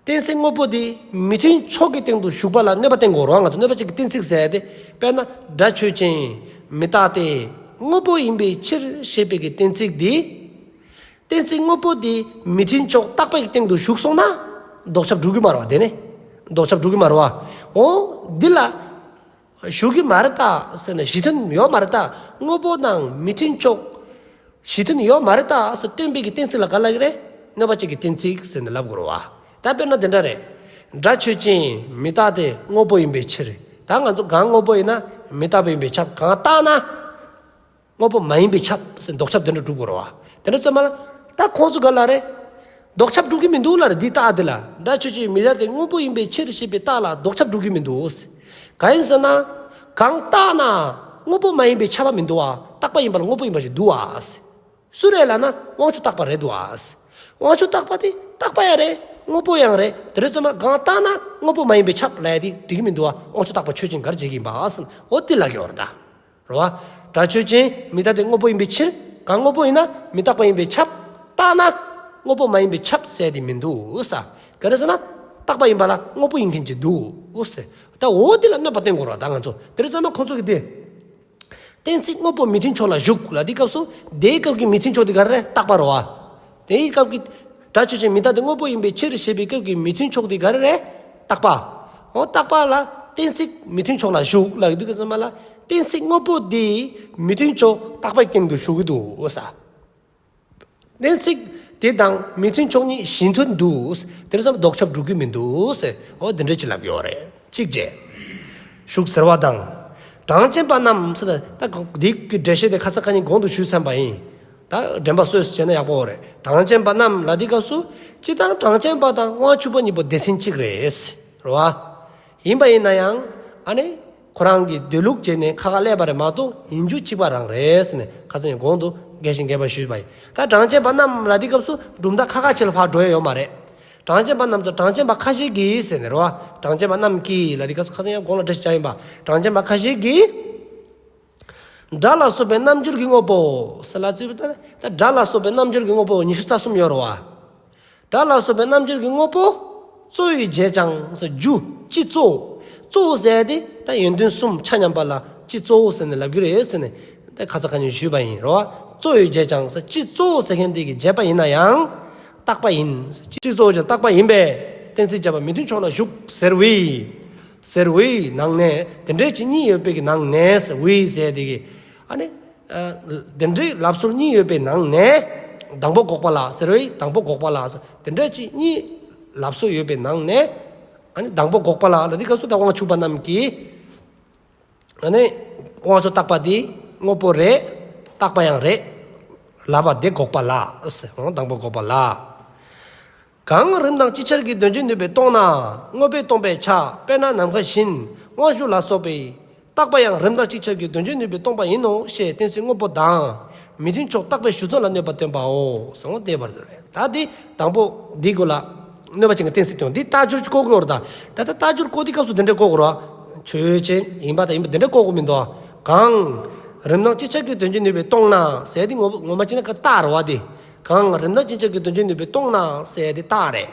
གཏན་ཚིགས་དངོས་པོ་དེ་མི་མཐུན་ཕྱོགས་ཀྱི་སྟེང་དུ་ཞུགས་པ་ལ་གནོད་པ་བསྟན་དགོས་རེད་བ། ང་ཚོ་གནོད་པ་ཅན་གྱི་གཏན་ཚིགས་ཟེར་ཏེ། དཔེར་ན་སྒྲ་ཆོས་ཅན་མི་རྟག་སྟེ་དངོས་པོ་ཡིན་པའི་ཕྱིར་ཞེས་པའི་གི་གཏན་ཚིགས་དེ། གཏན་ཚིགས་དངོས་པོ་དེ་མི་མཐུན་ཕྱོགས་རྟག་པའི་སྟེང་དུ་ཞུགས་སོང་ན། ལྡོག་ཁྱབ་འགྲུབ་ཀྱི་མ་རེད་བ། དེ་ནི་ལྡོག་ཁྱབ་འགྲུབ་ཀྱི་མ་རེད་བ། འོ་འདི་ལ། ཞུགས་ཀྱི་མ་རེད་ད་ཟེར་ན་གཞི་མཐུན་ཡོད་མ་རེད་ད། དངོས་པོ་དང་མི་མཐུན་ཕྱོགས་གཞི་མཐུན་ཡོད་མ་རེད་ད་ཟེར་སྟོན་པའི་གི་གཏན་ཚིགས་ལ་ག་ལབ་ཀྱི་རེད། གནོད་པ་ཅན་གྱི་གཏན་ཚིགས་ཟེར་ནས་ལབ་དགོས་རེད་བ། ད་དཔེར་ན་དེ་འདྲ་རེད། སྒྲ་ཆོས་ཅན་མི་རྟག་སྟེ་དངོས་པོ་ཡིན་པའི་ཕྱིར། ད་ང་ཚོ་གང་དངོས་པོ་ཡིན་ན་མི་རྟག་པ་ཡིན་པས་ཁྱབ། གང་རྟག་ན་དངོས་པོ་མ་ཡིན་པས་ཁྱབ་ཟེར་ལྡོག་ཁྱབ་དེ་འདྲ་གྲུབ་དགོས་རེད་བ། དེ་འདྲ་ཚང་མ་ལ་ད་ཁོང་ཚོ་ག་ལབ་རེད། ལྡོག་ཁྱབ་གྲུབ་ཀྱི་མི་འདུག་ལབ་རེད། འདི་རྟགས་འདི་ལ་སྒྲ་ཆོས་ཅན་མི་རྟག་སྟེ་དངོས་པོ་ཡིན་པའི་ཕྱིར་ཞེས་པའི་རྟགས་ལ་ལྡོག་ཁྱབ་གྲུབ་ཀྱི་མི་འདུག་གང་ཡིན་ཟེར་ན། གང་རྟག་ན་དངོས་པོ་མ་ཡིན་པས་ཁྱབ་པ་མི་འདུག་བ། རྟག་པ་ཡིན་པ་ལ་དངོས་པོ་ཡིན་པ་ཞིག་འདུག་བ། སུ་རེད་ལབ་ན་དབང་ཕྱུག་རྟག་པ་རེད་འདུག་བ། དབང་ཕྱུག་རྟག་པ་དེ་རྟག་པ་ཡང་རེད། དངོས་པོ་ཡང་རེད། དེ་རེད་ཙམ་ལ་གང་རྟག་ན་དངོས་པོ་མ་ཡིན་པས་ཁྱབ་ལབ་ཡ་དེ་འགྲིག་གི་མི་འདུག་བ། དབང་ཕྱུག་རྟག་པ་ཆོས་ཅན་ག་རེ་བྱེད་ཀྱི་ཡིན་པ་ཟེར་ན་འོ་དེ་ལབ་ཀྱི་ཡོད་རེད་ད། རེད་བ། སྒྲ་ཆོས་ཅན་མི་རྟག་སྟེ་དངོས་པོ་ཡིན་པའི་ཕྱིར། གང་དངོས་པོ་ཡིན་ན་མི་རྟག་པ་ཡིན་པས་ཁྱབ། རྟག་ན་དངོས་པོ་མ་ཡིན་པས་ཁྱབ་ཟེར་དེ་མི་འདུག་ས། ག་རེ་ཟེར་ན། རྟག་པ་ཡིན་པ་ལ་དངོས་པོ་ཡིན་མཁན་ཅིག་འདུག་ས། ད་འོ་དེ་ལ་གནོད་པ་བསྟན་དགོས་རེད་བ་ད་ང་ཚོ། དེ་རེད་ཙམ་ན་ཁོང་ཚོ་གིས་དེ། གཏན་ཚིགས་དངོས་པོ་མི་མཐུན་ཕྱོགས་ལ་ཞུགས་ལ་དེའི་སྐབས་སུ་དེའི་སྐབས་ཀྱི་མི་མཐུན་ཕྱོགས་དེ་ག་རེ་རེད། རྟག་པ་རེད་བ། དེའི་སྐབས་ཀྱི་སྒྲ་ཆོས་ཅན་མི་རྟག་སྟེ་དངོས་པོ་ཡིན་པའི་ཕྱིར་ཞེས་པའི་སྐབས་ཀྱི་མི་མཐུན་ཕྱོགས་དེ་ག་རེ་རེད། རྟག་པ། འོ་རྟག་པ་ལ་གཏན་ཚིགས་མི་མཐུན་ཕྱོགས་ལ་ཞུགས་ལ་དེའི་སྐབས་ཙམ་ལ་གཏན་ཚིགས་དངོས་པོ་དེ་མི་མཐུན་ཕྱོགས་རྟག་པའི་སྟེང་དུ་ཞུགས་ཀྱི་འདུག་ས། གཏན་ཚིགས་དེ་དང་མི་མཐུན་ཕྱོགས་གཉིས་གཞི་མཐུན་འདུག་དེ་རེད་ཙམ་ལྡོག་ཁྱབ་འགྲུབ་ཀྱི་མི་འདུག་ཟེར། འོ་འདི་འདྲ་ཅིག་ལབ་ཡོད་རེད། གཅིག་བྱས། ཞུགས་ཟེར་བ་དང་། གྲངས་ཅན་པ་རྣམས་ཟེར་ན་ད་འདི་གི་འགྲེལ་བཤད་དེ་ཁ་སང་ཁ་ཉིན་གོང་དུ་ཞུས་ཚར་བ་ཡིན། ད་དྲན་པ་གསོས་སུ་བྱས་ན་ཡག་པོ་རེད། གྲངས་ཅན་པ་རྣམས་ལ་འདི་སྐབས་སུ་སྤྱིར་བཏང་གྲངས་ཅན་པ་དང་དབང་ཕྱུག་པ་གཉིས་པོ་སྡེ་ཚན་གཅིག་རེད། རེད་བ། ཡིན་པ་ཡིན་ན་ཡང་ཨ་ནི། ཁོ་རང་གི་སྡོད་ལུགས་བྱས་ནས་ཁ་ཁ་སླེབས་པ་རེད་མ་གཏོགས་ཡིན་རྒྱུ་གཅིག་པ་རང་རེད་ཟེར་ནས་ཁ་སང་གོང་དུ་རྒྱས་ཤིང་རྒྱས་པར་ཞུས་པ་ཡིན། ད་གྲངས་ཅན་པ་རྣམས་ལ་འདི་སྐབས་སུ་གྲུབ་མཐའ་ཁ་ཁ་ཕྱིར་ལ་ཕར་འགྲོ་ཡ་ཡོད་མ་རེད། གྲངས་ཅན་པ་རྣམས་སུ་གྲངས་ཅན་པ་ཁ་ཤས་ཀྱིས་ཟེར་ནས་རེད་བ། གྲངས་ཅན་པ་རྣམས་ཀྱིས་ལ་འདི་སྐབས་སུ་ཁ་སང་ཡང་གོང་ལ་འགྲེལ་བཤད་བྱ་ཡིན་པ། གྲངས་ཅན་པ་ཁ་ཤས་ཀྱིས། སྒྲ་ལ་སོགས་པའི་རྣམ་འགྱུར་གྱི་དངོས་པོ། ཟེར་ལ་ཚིག་ད་ད་སྒྲ་ལ་སོགས་པའི་རྣམ་འགྱུར་གྱི་དངོས་པོ་ཉི་ཤུ་རྩ་གསུམ་ཡོད་རེད་བ། སྒྲ་ལ་སོགས་པའི་རྣམ་འགྱུར་གྱི་དངོས་པོ། གཙོ་བོས་བྱས་ཀྱང་ཟེར་རྒྱུ་སྤྱི་གཙོ། གཙོ་བོ་ཟེར་ཡ་དེ་ད་ཡོན་ཏན་གསུམ་ཆ་མཉམ་པ་ལ་སྤྱི་གཙོ་བོ་ཟེར་ནས་ལབ་ཀྱི་རེད་ཟེར་ནས་ད་ཁ་ས་ཁ་ཉིན་ཞུས་པ་ཡིན་རོ། གཙོ་བོས་བྱས་ཀྱང་ཟེར་སྤྱི་གཙོ་བོ་ཟེར་མཁན་དེ་གིས་བྱས་པ་ཡིན་ན་ཡང་རྟག་པ་ཡིན། སྤྱི་གཙོ་བོ་ཀྱང་རྟག་པ་ཡིན་པས་གཏན་ཚིགས་བྱས་པ་མི་མཐུན་ཕྱོགས་ལ་ཞུགས་ཟེར་བས། ཟེར་བའི་ནང་ནས་དེ་འདྲའི་ཅིག་གཉིས་ཡོད་པའི་གི་ནང་ནས་ཟེར་བའི་ཟེར་དེ་གི་ཨ་ནི། དེ་འདྲའི་ལབ་སྲོལ་གཉིས་ཡོད་པའི་ནང་ནས་དང་པོ་འགོག་པ་ལ་ཟེར་བའི་དང་པོ་འགོག་པ་ལ་ཟེར་དེ་འདྲའི་ཅིག་གཉིས་ལབ་སྲོལ་ཡོད་པའི་ནང་ནས་ཨ་ནི་དང་པོ་འགོག་པ་ལ་ལ་དེ་ག་སུ་ད་དབང་ཕྱུག་པ་རྣམས་ཀྱིས་ཨ་ནི་དབང་ཕྱུག་རྟག་པ་དེ་དངོས་པོ་རེད། རྟག་པ་ཡང་རེད། ལབ་པ་དེ་འགོག་པ་ལ་ཟེར་དང་པོ་འགོག་པ་ལ། གང་རིམ་དང་ཅིག་ཆར་གྱིས་དོན་བྱེད་ནུས་པས་སྟོང་ན་དངོས་པོས་སྟོང་པས་ཁྱབ། དཔེར་ན་ནམ་མཁའ་བཞིན་དབང་ཕྱུག་ལ་སོགས་པའི་རྟག་པ་ཡང་རིམ་དང་ཅིག་ཆར་གྱིས་དོན་བྱེད་ནུས་པས་སྟོང་པ་ཡིན་ནོ་ཞེས་གཏན་ཚིགས་དངོས་པོ་དང་མི་མཐུན་ཕྱོགས་རྟག་པའི་གཞུང་ཚོགས་ལ་གནོད་པ་སྟོན་པའོ། གསུངས་བསྡད་པར་འདུག་ད་དེ་དང་པོ་འདི་གོ་ལ་གནོད་པ་ཅན་གྱི་གཏན་ཚིགས་དང་འདི་རྟགས་སྦྱོར་གྱི་བཀོད་དགོས་རེད་ད། ད་ལྟ་རྟགས་སྦྱོར་བཀོད་དུས་སྐབས་སུ་འདི་འདྲ་བཀོད་དགོས་རེད། ཆོས་ཅན་ཡིན་པ་དང་ཡིན་པ་འདི་འདྲ་བཀོད་དགོས་མི་འདུག་གང་རིམ་དང་ཅིག་ཆར་གྱིས་དོན་བྱེད་ནུས་པས་སྟོང་ན་ཟེར་དེ་ངོ་ངོ་མ་བྱས་ན་ཀ་རྟགས་རེད་བ་དེ། གང་རིམ་དང་ཅིག་ཆར་གྱིས་དོན་བྱེད་ནུས་པས་སྟོང་ན་ཟེར་དེ་རྟགས་རེད།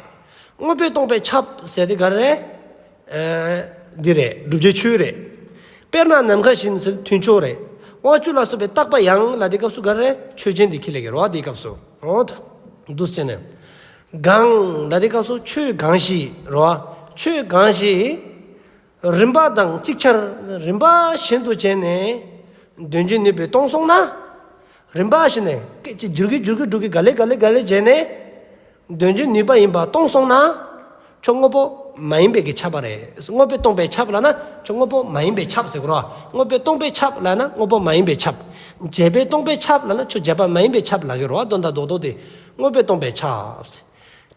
དངོས་པོས་སྟོང་པས་ཁྱབ་ཟེར་དེ་ག་རེ་རེད། འདི་རེད། བསྒྲུབ་བྱའི་ཆོས་རེད། དཔེར་ན་ནམ་མཁའ་བཞིན་ཟེར་མཐུན་ཕྱོགས་རེད། དབང་ཕྱུག་ལ་སོགས་པའི་རྟག་པ་ཡང་ལ་དེ་སྐབས་སུ་ག་རེ་རེད། ཆོས་ཅན་དེ་ཁས་ལེན་གྱི་རེད་བ་དེའི་སྐབས་སུ། འོ་ད་འདུག་ཟེར་ནས། གང་ལ་དེ་སྐབས་སུ་ཆོས་གང་ཞིག་རེད་བ། ཆོས་གང་ཞིག་རིམ་པ་དང་ཅིག་ཆར་རིམ་པ་བཞིན་དུ་བྱས་ནས་དོན་བྱེད་ནུས་པས་སྟོང་སོང་ན། རིམ་པ་བཞིན་ནས་སྐད་ཅིག་འགྱུར་གི་འགྱུར་གི་འགྲོ་གི་ག་ལེ་ག་ལེ་ག་ལེ་བྱས་ནས་དོན་བྱེད་ནུས་པ་ཡིན་པ་སྟོང་སོང་ན། ཁྱོད་དངོས་པོ་མ་ཡིན་པའི་གི་ཁྱབ་པ་རེད། དངོས་པོས་སྟོང་པས་ཁྱབ་ལབ་ན་ཁྱོད་དངོས་པོ་མ་ཡིན་པས་ཁྱབ་ཟེར་གོ་ར། དངོས་པོས་སྟོང་པས་ཁྱབ་ལབ་ན་དངོས་པོ་མ་ཡིན་པས་ཁྱབ། བྱས་པས་སྟོང་པས་ཁྱབ་ལབ་ན་ཁྱོད་བྱས་པ་མ་ཡིན་པས་ཁྱབ་ལབ་གི་རེད་བ། དོན་དག་རྡོག་རྡོག་དེ་དངོས་པོས་སྟོང་པས་ཁྱབ།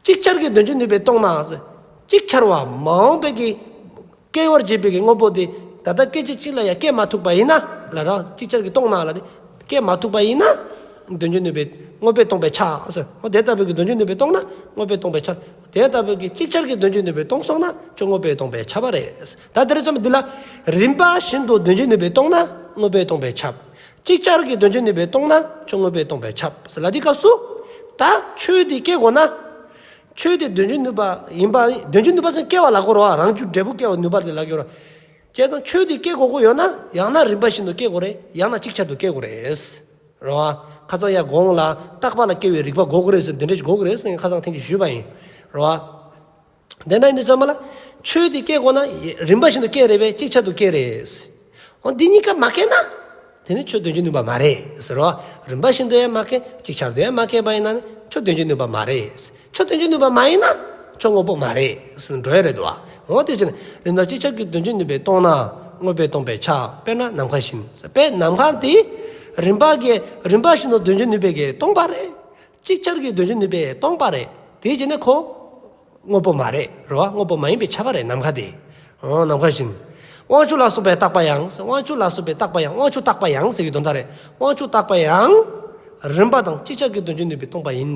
ཅིག་ཆར་གྱིས་དོན་བྱེད་ནུས་པས་སྟོང་ན། ཅིག་ཆར་བ་མ་འོངས་པའི་གི་སྐྱེ་བར་བྱེད་པའི་གི་དངོས་པོ་དེ་ད་ལྟ་སྐད་ཅིག་གཅིག་ལ་ཡང་སྐྱེ་མ་ཐུབ་པ་ཡིན་ན་ལ་རང་ཅིག་ཆར་གྱིས་སྟོང་ན་ལ་ནི་སྐྱེ་མ་ཐུབ་པ་ཡིན་ན་དོན་བྱེད་ནུས་པའི་དངོས་པོས་སྟོང་པས་ཁྱབ། འོ་དེ་ལྟ་བུའི་གི་དོན་བྱེད་ནུས་པས་སྟོང་ན་དངོས་པོས་སྟོང་པས་ཁྱབ། དེ་ལྟ་བུའི་གི་ཅིག་ཆར་གྱིས་དོན་བྱེད་ནུས་པས་སྟོང་སོང་ན་ཁྱོད་དངོས་པོས་སྟོང་པས་ཁྱབ་པ་རེད། ད་དེ་རེད་ཙམ་འདི་ལ་རིམ་པ་བཞིན་དུ་དོན་བྱེད་ནུས་པས་སྟོང་ན་དངོས་པོས་སྟོང་པས་ཁྱབ། ཅིག་ཆར་གྱིས་དོན་བྱེད་ནུས་པས་སྟོང་ན་ཁྱོད་དངོས་པོས་སྟོང་པས་ཁྱབ་ཟེར་ལ་འདི་སྐབས་སུ་ད་ཆོས་འདི་སྐྱེ་དགོས་ན། ཆོས་དེ་དོན་བྱེད་ནུས་པ་ཡིན་པ་དོན་བྱེད་ནུས་པ་ཟེར་སྐྱེ་བ་ལ་གོ་རོ། རང་རྒྱུ་འབྲས་བུ་སྐྱེ་བ་ནུས་པ་དེ་ལ་གོ་རོ། བྱས་ཙང་ཆོས་དེ་སྐྱེ་དགོས་ཀྱི་ཡོད་ན་ཡང་ན་རིམ་པ་བཞིན་དུ་སྐྱེ་དགོས་རེད། ཡང་ན་ཅིག་ཆར་དུ་སྐྱེ་དགོས་རེད། རོ། ཁ་ཚང་ཡ་གོང་ལ་རྟག་པ་ལ་སྐྱེ་བའི་རིགས་པ་དགོས་ཀྱི་རེད་ཟེར་འདི་འདྲ་ཞིག་དགོས་ཀྱི་རེད་ཟེར་ནས་ཁ་ཚང་ཐེངས་ཅིག་ཞུས་པ་ཡིན། རོ། དེ་འདྲ་ཡིན་དུས་ཙམ་པ་ལ་ཆོས་དེ་སྐྱེ་དགོས་ན་རིམ་པ་བཞིན་དུ་སྐྱེ་རེད་པས་ཅིག་ཆར་དུ་སྐྱེ་རེད། འོ་འདི་གཉིས་ཀ་མ་སྐྱེས་ན། དེ་ནི་ཆོས་དོན་བྱེད་ནུས་པ་མ་རེད་ཟེར་རོ། རིམ་པ་བཞིན་དུ་ཡང་མ་སྐྱེས་ཅིག་ཆར་དུ་ཡང་མ་སྐྱེས་པ་ཡིན་ན་ནི་ཆོས་དོན་བྱེད་ནུས་པ་མ་རེད། ཆོས་དོན་བྱེད་ནུས་པ་མ་ཡིན་ན་ཆོས་དངོས་པོ་མ་རེད་ཟེར་འགྲོ་ཡ་རེད་དོ། འོ་དེ་བྱས་ན་རིམ་དང་ཅིག་ཆར་གྱིས་དོན་བྱེད་ནུས་པས་སྟོང་ན་དངོས་པོས་སྟོང་པས་ཁྱབ། དཔེར་ན་ནམ་མཁའ་བཞིན། དཔེ་ནམ་མཁའ་དེ་རིམ་པ་གི་རིམ་པ་བཞིན་དུ་དོན་བྱེད་ནུས་པས་གི་སྟོང་པ་རེད། ཅིག་ཆར་གྱིས་དོན་བྱེད་ནུས་པས་སྟོང་པ་རེད། དེ་བྱས་ན་ཁོ་དངོས་པོ་མ་རེད་རེད་བ། དངོས་པོ་མ་ཡིན་པས་ཁྱབ་པ་རེད་ནམ་མཁའ་དེ། འོ་ནམ་མཁའ་བཞིན། དབང་ཕྱུག་ལ་སོགས་པའི་རྟག་པ་ཡང་། དབང་ཕྱུག་ལ་སོགས་པའི་རྟག་པ་ཡང་། དབང་ཕྱུག་རྟག་པ་ཡང་ཟེར་གྱི་དོན་དག་རེད། དབང་ཕྱུག་རྟག་པ་ཡང་། རིམ་པ་དང་ཅིག་ཆར་གྱིས་དོན་བྱེད་ནུས་པས་སྟོང་པ་ཡིན།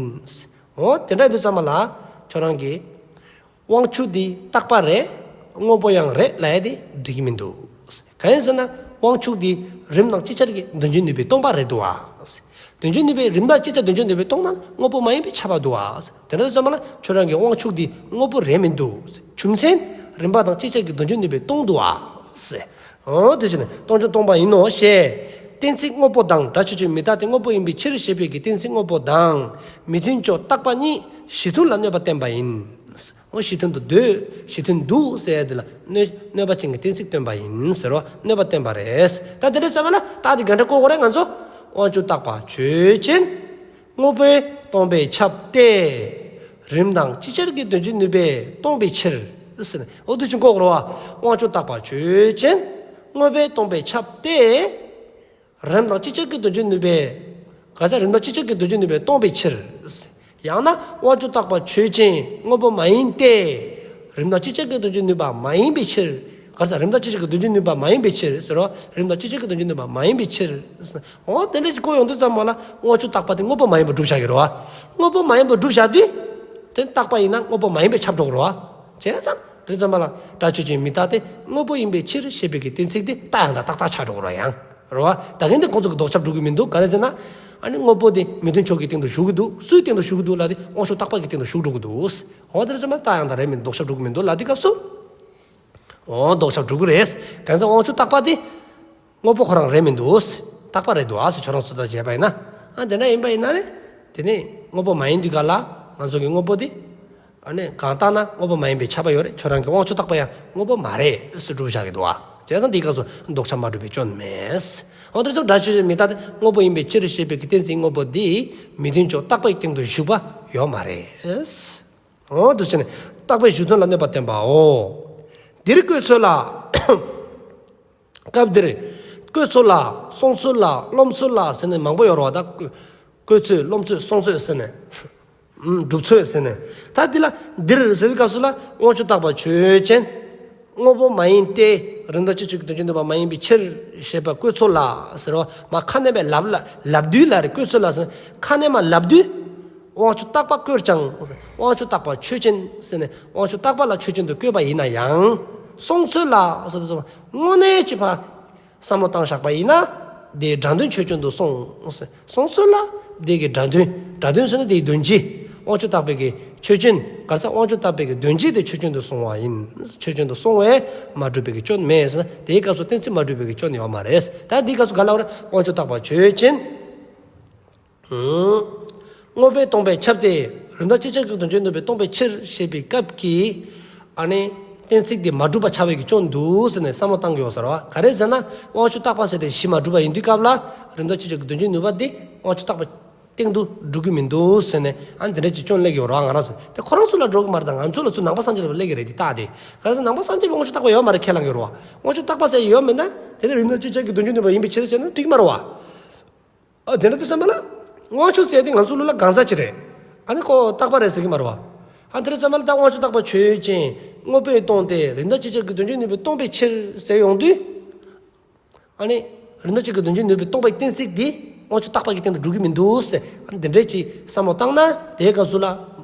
འོ་དེ་འདྲ་ཡིན་དུས་ཙམ་པ་ལ་ཁྱོད་རང་གིས། དབང་ཕྱུག་འདི་རྟག་པ་རེད། དངོས་པོ་ཡང་རེད་ལབ་ཡ་དེ་འགྲིག་གི་མི་འདུག་གང་ཡིན་ཟེར་ན་དབང་ཕྱུག་འདི་རིམ་དང་ཅིག་ཆར་གྱིས་དོན་བྱེད་ནུས་པས་སྟོང་པ་རེད་འདུག་བ། དོན་བྱེད་ནུས་པས་རིམ་དང་ཅིག་ཆར་དོན་བྱེད་ནུས་པས་སྟོང་ན་དངོས་པོ་མ་ཡིན་པས་ཁྱབ་པ་འདུག་བ། དེ་འདྲ་ཙམ་ལ་ཁྱོད་རང་གི་དབང་ཕྱུག་འདི་དངོས་པོ་རེད་མི་འདུག་རྒྱུ་མཚན་རིམ་པ་དང་ཅིག་ཆར་གྱིས་དོན་བྱེད་ནུས་པས་སྟོང་འདུག་བ། འོ་དེ་བྱས་ནས་སྟོང་ཆ་སྟོང་པ་ཡིན་ནོ་ཞེས། གཏན་ཚིགས་དངོས་པོ་དང་སྒྲ་ཆོས་ཅན་མི་རྟག་སྟེ་དངོས་པོ་ཡིན་པའི་ཕྱིར་ཞེས་པའི་གི་གཏན་ཚིགས་དངོས་པོ་དང་མི་མཐུན་ཕྱོགས་རྟག་པ་གཉིས་གཞི་མཐུན་ལ་གནོད་པ་བསྟན་པ་ཡིན། འོ་གཞི་མཐུན་དུ་འདོད་གཞི་མཐུན་འདུག་ཟེར་ཡ་དེ་ལ་གནོད་གནོད་པ་ཅན་གྱི་གཏན་ཚིགས་སྟོན་པ་ཡིན་ཟེར་རོ། གནོད་པ་བསྟན་པ་རེད། ད་དེ་འདྲ་ཙམ་ལ་རྟགས་དེ་ག་འདྲ་བཀོད་དགོས་རེད་ང་ཚོ། དབང་ཕྱུག་རྟག་པ་ཆོས་ཅན། དངོས་པོས་སྟོང་པས་ཁྱབ་སྟེ། རིམ་དང་ཅིག་ཆར་གྱིས་དོན་བྱེད་ནུས་པས་སྟོང་པའི་ཕྱིར། ཟེར་ནས་འོ་དེ་ཅིག་འགོག་རོ། དབང་ཕྱུག་རྟག་པ་ཆོས་ཅན། དངོས་པོས་སྟོང་པས་ཁྱབ་སྟེ། རིམ་དང་ཅིག་ཆར་གྱིས་དོན་བྱེད་ནུས་པས། ག་ས་རིམ་དང་ཅིག་ཆར་གྱིས་དོན་བྱེད་ནུས་པས་སྟོང་པའི་ཕྱིར། ཡང་ན་དབང་ཕྱུག་རྟག་པ་ཆོས་ཅན་དངོས་པོ་མ་ཡིན་ཏེ། རིམ་དང་ཅིག་ཆར་གྱིས་དོན་བྱེད་ནུས་པ་མ་ཡིན་པའི་ཕྱིར། ག་རེ་ཟེར། རིམ་དང་སྤྱི་ཆོས་ཀྱི་དོན་སྤྱིའི་ནུས་པ་མ་ཡིན་པའི་ཕྱིར་ཟེར་རོ། རིམ་དང་སྤྱི་ཆོས་ཀྱི་དོན་སྤྱིའི་ནུས་པ་མ་ཡིན་པའི་ཕྱིར། འོ་དེ་འདྲ་ཅིག་གོ་ཡོང་དུས་ཙམ་པ་ལ་དབང་ཕྱུག་རྟག་པ་དེ་དངོས་པོ་མ་ཡིན་པར་སྒྲུབ་བྱ་གི་རེད་བ། དངོས་པོ་མ་ཡིན་པར་སྒྲུབ་བྱ་དུས། དེ་རྟག་པ་ཡིན་ན་དངོས་པོ་མ་ཡིན་པས་ཁྱབ་འགྲོ་གི་རེད་བ། བྱས་ཙང་དེ་ཙམ་པ་ལ་སྒྲ་ཆོས་ཅན་མི་རྟག་སྟེ་དངོས་པོ་ཡིན་པའི་ཕྱིར་ཞེས་པའི་གི་གཏན་ཚིགས་དེ་རྟགས་ཡང་དག་རྟག་རྟགས་ཆགས་འགྲོ་གི་རེད་ཡང་། རེད་བ། ད་གིན་དེ་ཁོང་ཚོ་གི་ལྡོག་ཁྱབ་འགྲོ་གི་མི་འདུག་ག་རེ་ཟེར་ན། ཨ་ནི་དངོས་པོ་དེ་མི་མཐུན་ཕྱོགས་ཀྱི་སྟེང་དུ་ཞུགས་ཀྱི་འདུག་སུའི་སྟེང་དུ་ཞུགས་ཀྱི་འདུག་ལབ་དུས་དབང་ཕྱུག་རྟག་པ་གི་སྟེང་དུ་ཞུགས་འགྲོ་གི་འདུག་འོ་དེ་ཙམ་པ་རྟགས་ཡང་དག་རེད་མིན་ལྡོག་ཁྱབ་འགྲོ་གི་མི་འདུག་ལབ་དུས་སྐབས་སུ། འོ་ལྡོག་ཁྱབ་འགྲོ་གི་རེད། གང་ཟེར་དབང་ཕྱུག་རྟག་པ་དེ། དངོས་པོ་ཁོ་རང་རེད་མི་འདུག་རྟག་པ་རེད་འདུག་ཨ་སེ་ཁྱོད་རང་ཚོ་ལྟར་བྱས་པ་ཡིན་ན། ཨ་དེ་འདྲ་ཡིན་པ་ཡིན་ན་ནི། དེ་ནི་དངོས་པོ་མ་ཡིན་དུས་ག་ལ། ང་ཚོ་གི་དངོས་པོ་དེ། ཨ་ནི་གང་ལྟར་ན་དངོས་པོ་མ་ཡིན་པའི་ཁྱབ་པ་ཡོད་རེད། ཁྱོད་རང་གི་དབང་ཕྱུག་རྟག་པ་ཡང་དངོས་པོ་མ་རེད་ཟེར་སྒྲུབ་བཞག་གི་འདུག་ཨ། བྱས་ཙང་འདིའི་སྐབས་སུ་ལྡོག་ཁྱབ་མ་གྲུབ་པའི་སྐྱོན་མེད། འོ་དེ་ཚོ་སྒྲ་ཆོས་ཅན་མི་རྟག་སྟེ་དངོས་པོ་ཡིན་པའི་ཕྱིར་ཞེས་པའི་གི་གཏན་ཚིགས་དངོས་པོ་འདི་མི་མཐུན་ཕྱོགས་རྟག་པའི་སྟེང་དུ་ཞུགས་པ་ཡོད་མ་རེད། འོ་འདུག་བྱས་ནས་རྟག་པའི་གཞི་མཐུན་ལ་གནོད་པ་བསྟན་པའོ། འདིར་བཀོད་ཚོད་ལ། སྐབས་འདིར། བཀོད་ཚོད་ལ། སོང་ཚོད་ལ། རློམ་ཚོད་ལ་ཟེར་ནས་མང་པོ་ཡོད་རེད་བ་ད། བཀོད་ཚོད་རློམ་ཚོད་སོང་ཚོད་ཟེར་ནས། ཨུམ། སྒྲུབ་ཚོད་ཟེར་ནས། ད་འདི་ལ་འདིར་ཟེར་བའི་སྐབས་སུ་ལ་དབང་ཕྱུག་རྟག་པ་ཆོས་ཅན། དངོས་པོ་མ་ཡིན་ཏེ། རིམ་དང་སྤྱི་ཆོས་ཀྱི་དོན་སྤྱིའི་ནུས་པ་མ་ཡིན་པའི་ཕྱིར་ཞེས་པ་བཀོད་ཚོད་ལ་ཟེར་རོ། མ་ཁ་ནས་མ་ལབ་ལ་ལབ་དུས་ལ་རེ་བཀོད་ཚོད་ལ་ཟེར། ཁ་ནས་མ་ལབ་དུས། དབང་ཕྱུག་རྟག་པ་བཀོད་ཀྱང་། དབང་ཕྱུག་རྟག་པ་ཆོས་ཅན་ཟེར་ནས་དབང་ཕྱུག་རྟག་པ་ལ་ཆོས་ཅན་དུ་བཀོད་པ་ཡིན་ན་ཡང་། སོང་ཚོད་ལ་ཟེར་དུས་དངོས་གནས་ཀྱི་ཕ། བསམ་བློ་བཏང་བཞག་པ་ཡིན་ན། དེའི་སྒྲ་དོན་ཆོས་ཅན་དུ་སོང་། སོང་ཚོད་ལ། དེ་གི་སྒྲ་དོན། སྒྲ་དོན་ཟེར་ན་དེའི་དོན་སྤྱི། དབང་ཕྱུག་རྟག་པའི་གི་ཆོས་ཅན། ག་རེ་ཟེར། དབང་ཕྱུག་རྟག་པའི་གི་དོན་སྤྱི་དེ་ཆོས་ཅན་དུ་སོང་བ་ཡིན། ཆོས་ཅན་དུ་སོང་བས་མ་གྲུབ་པའི་གི་སྐྱོན་མེད་ཟེར་ན། དེའི་སྐབས་སུ་གཏན་ཚིགས་མ་གྲུབ་པའི་གི་སྐྱོན་ཡོད་མ་རེད། ད་དེའི་སྐབས་སུ་ག་ལབ་རེད། དབང་ཕྱུག་རྟག་པ་ཆོས་ཅན། དངོས་པོས་སྟོང་པས་ཁྱབ་སྟེ། རིམ་དང་སྤྱི་ཆོས་ཀྱི་དོན་སྤྱིའི་ནུས་པས་སྟོང་པའི་ཕྱིར་ཞེས་པའི་སྐབས་ཀྱི། ཨ་ནི། གཏན་ཚིགས་དེ་མ་གྲུབ་པ་ཆགས་པའི་གི་སྐྱོན་འདུག་ཟེར་ནས་བསམ་བློ་བཏང་གི་ཡོད་ས་རེད་བ། ག་རེ་ཟེར་ན། དབང་ཕྱུག་རྟག་པ་ཟེར་དེ་གཞི་མ་གྲུབ་པ་ཡིན་དུས་སྐབས་ལ། རིམ་དང་སྤྱི་ཆོས་ཀྱི་དོན་སྤྱིའི་ནུས་པ་དེ་དབང་ཕྱུག་རྟག་པ་སྟེང་དུ་འགྲོ་གི་མི་འདུག་ཟེར་ནས། ཨ་ནི་དེ་འདྲ་ཅིག་སྐྱོན་སླེབས་ཡོད་རེད་བ། ང་རང་ཚོ་དེ་ཁོ་རང་ཚོ་ལ་འགྲོ་གི་མ་རེད། ད་ང་ཚོ་ལ་ཚུར་ནང་པ་སངས་རྒྱས་པ་སླེབས་ཀྱི་རེད། དེ་རྟགས་དེ། ག་རེ་ཟེར། ནང་པ་སངས་རྒྱས་པའི་དབང་ཕྱུག་རྟག་པ་ཡོད་མ་རེད། ཁས་བླངས་ཡོད་རེད་བ། དབང་ཕྱུག་རྟག་པ་ཟེར་ཡོད་མེད་ན། དེ་ནི་རིམ་དང་སྤྱི་ཆོས་ཀྱི་དོན་སྤྱིའི་ནུས་པ་ཡིན་པའི་ཕྱིར་བྱས་ན་འགྲིག་མ་རེད་བ། ཨ་དེ་འདྲ་དུས་ཙམ་པ་ལ། དབང་ཕྱུག་ཟེར་དེ་ང་ཚོ་ལུགས་ལ་གང་ཟག་ཅིག་རེད། ཨ་ནི་ཁོ་རྟག་པ་རེད་ཟེར་གི་མ་རེད་བ། ཨ་དེ་འདྲ་ཙམ་པ་ལ་ད་དབང་ཕྱུག་རྟག་པ་ཆོས་ཅན། དངོས་པོས་སྟོང་སྟེ། རིམ་དང་སྤྱི་ཆོས་ཀྱི་དོན་སྤྱིའི་ནུས་པས་སྟོང་པའི་ཕྱིར་ཟེར་ཡོང་དུས། ཨ་ནི། རིམ་དང་སྤྱི་ཆོས་ཀྱི་དོན་སྤྱིའི་ནུས་པས་སྟོང་པའི་གཏན་ཚིགས་འདི། དབང་ཕྱུག་རྟག་པ་གི་སྟེང་དུ་འགྲོ་གི་མི་འདུག་ཟེར། ཨ་ནི་དེ་འདྲ་ཅིག་བསམ་བློ་བཏང་ན། དེའི་སྐབས་སུ་ལ།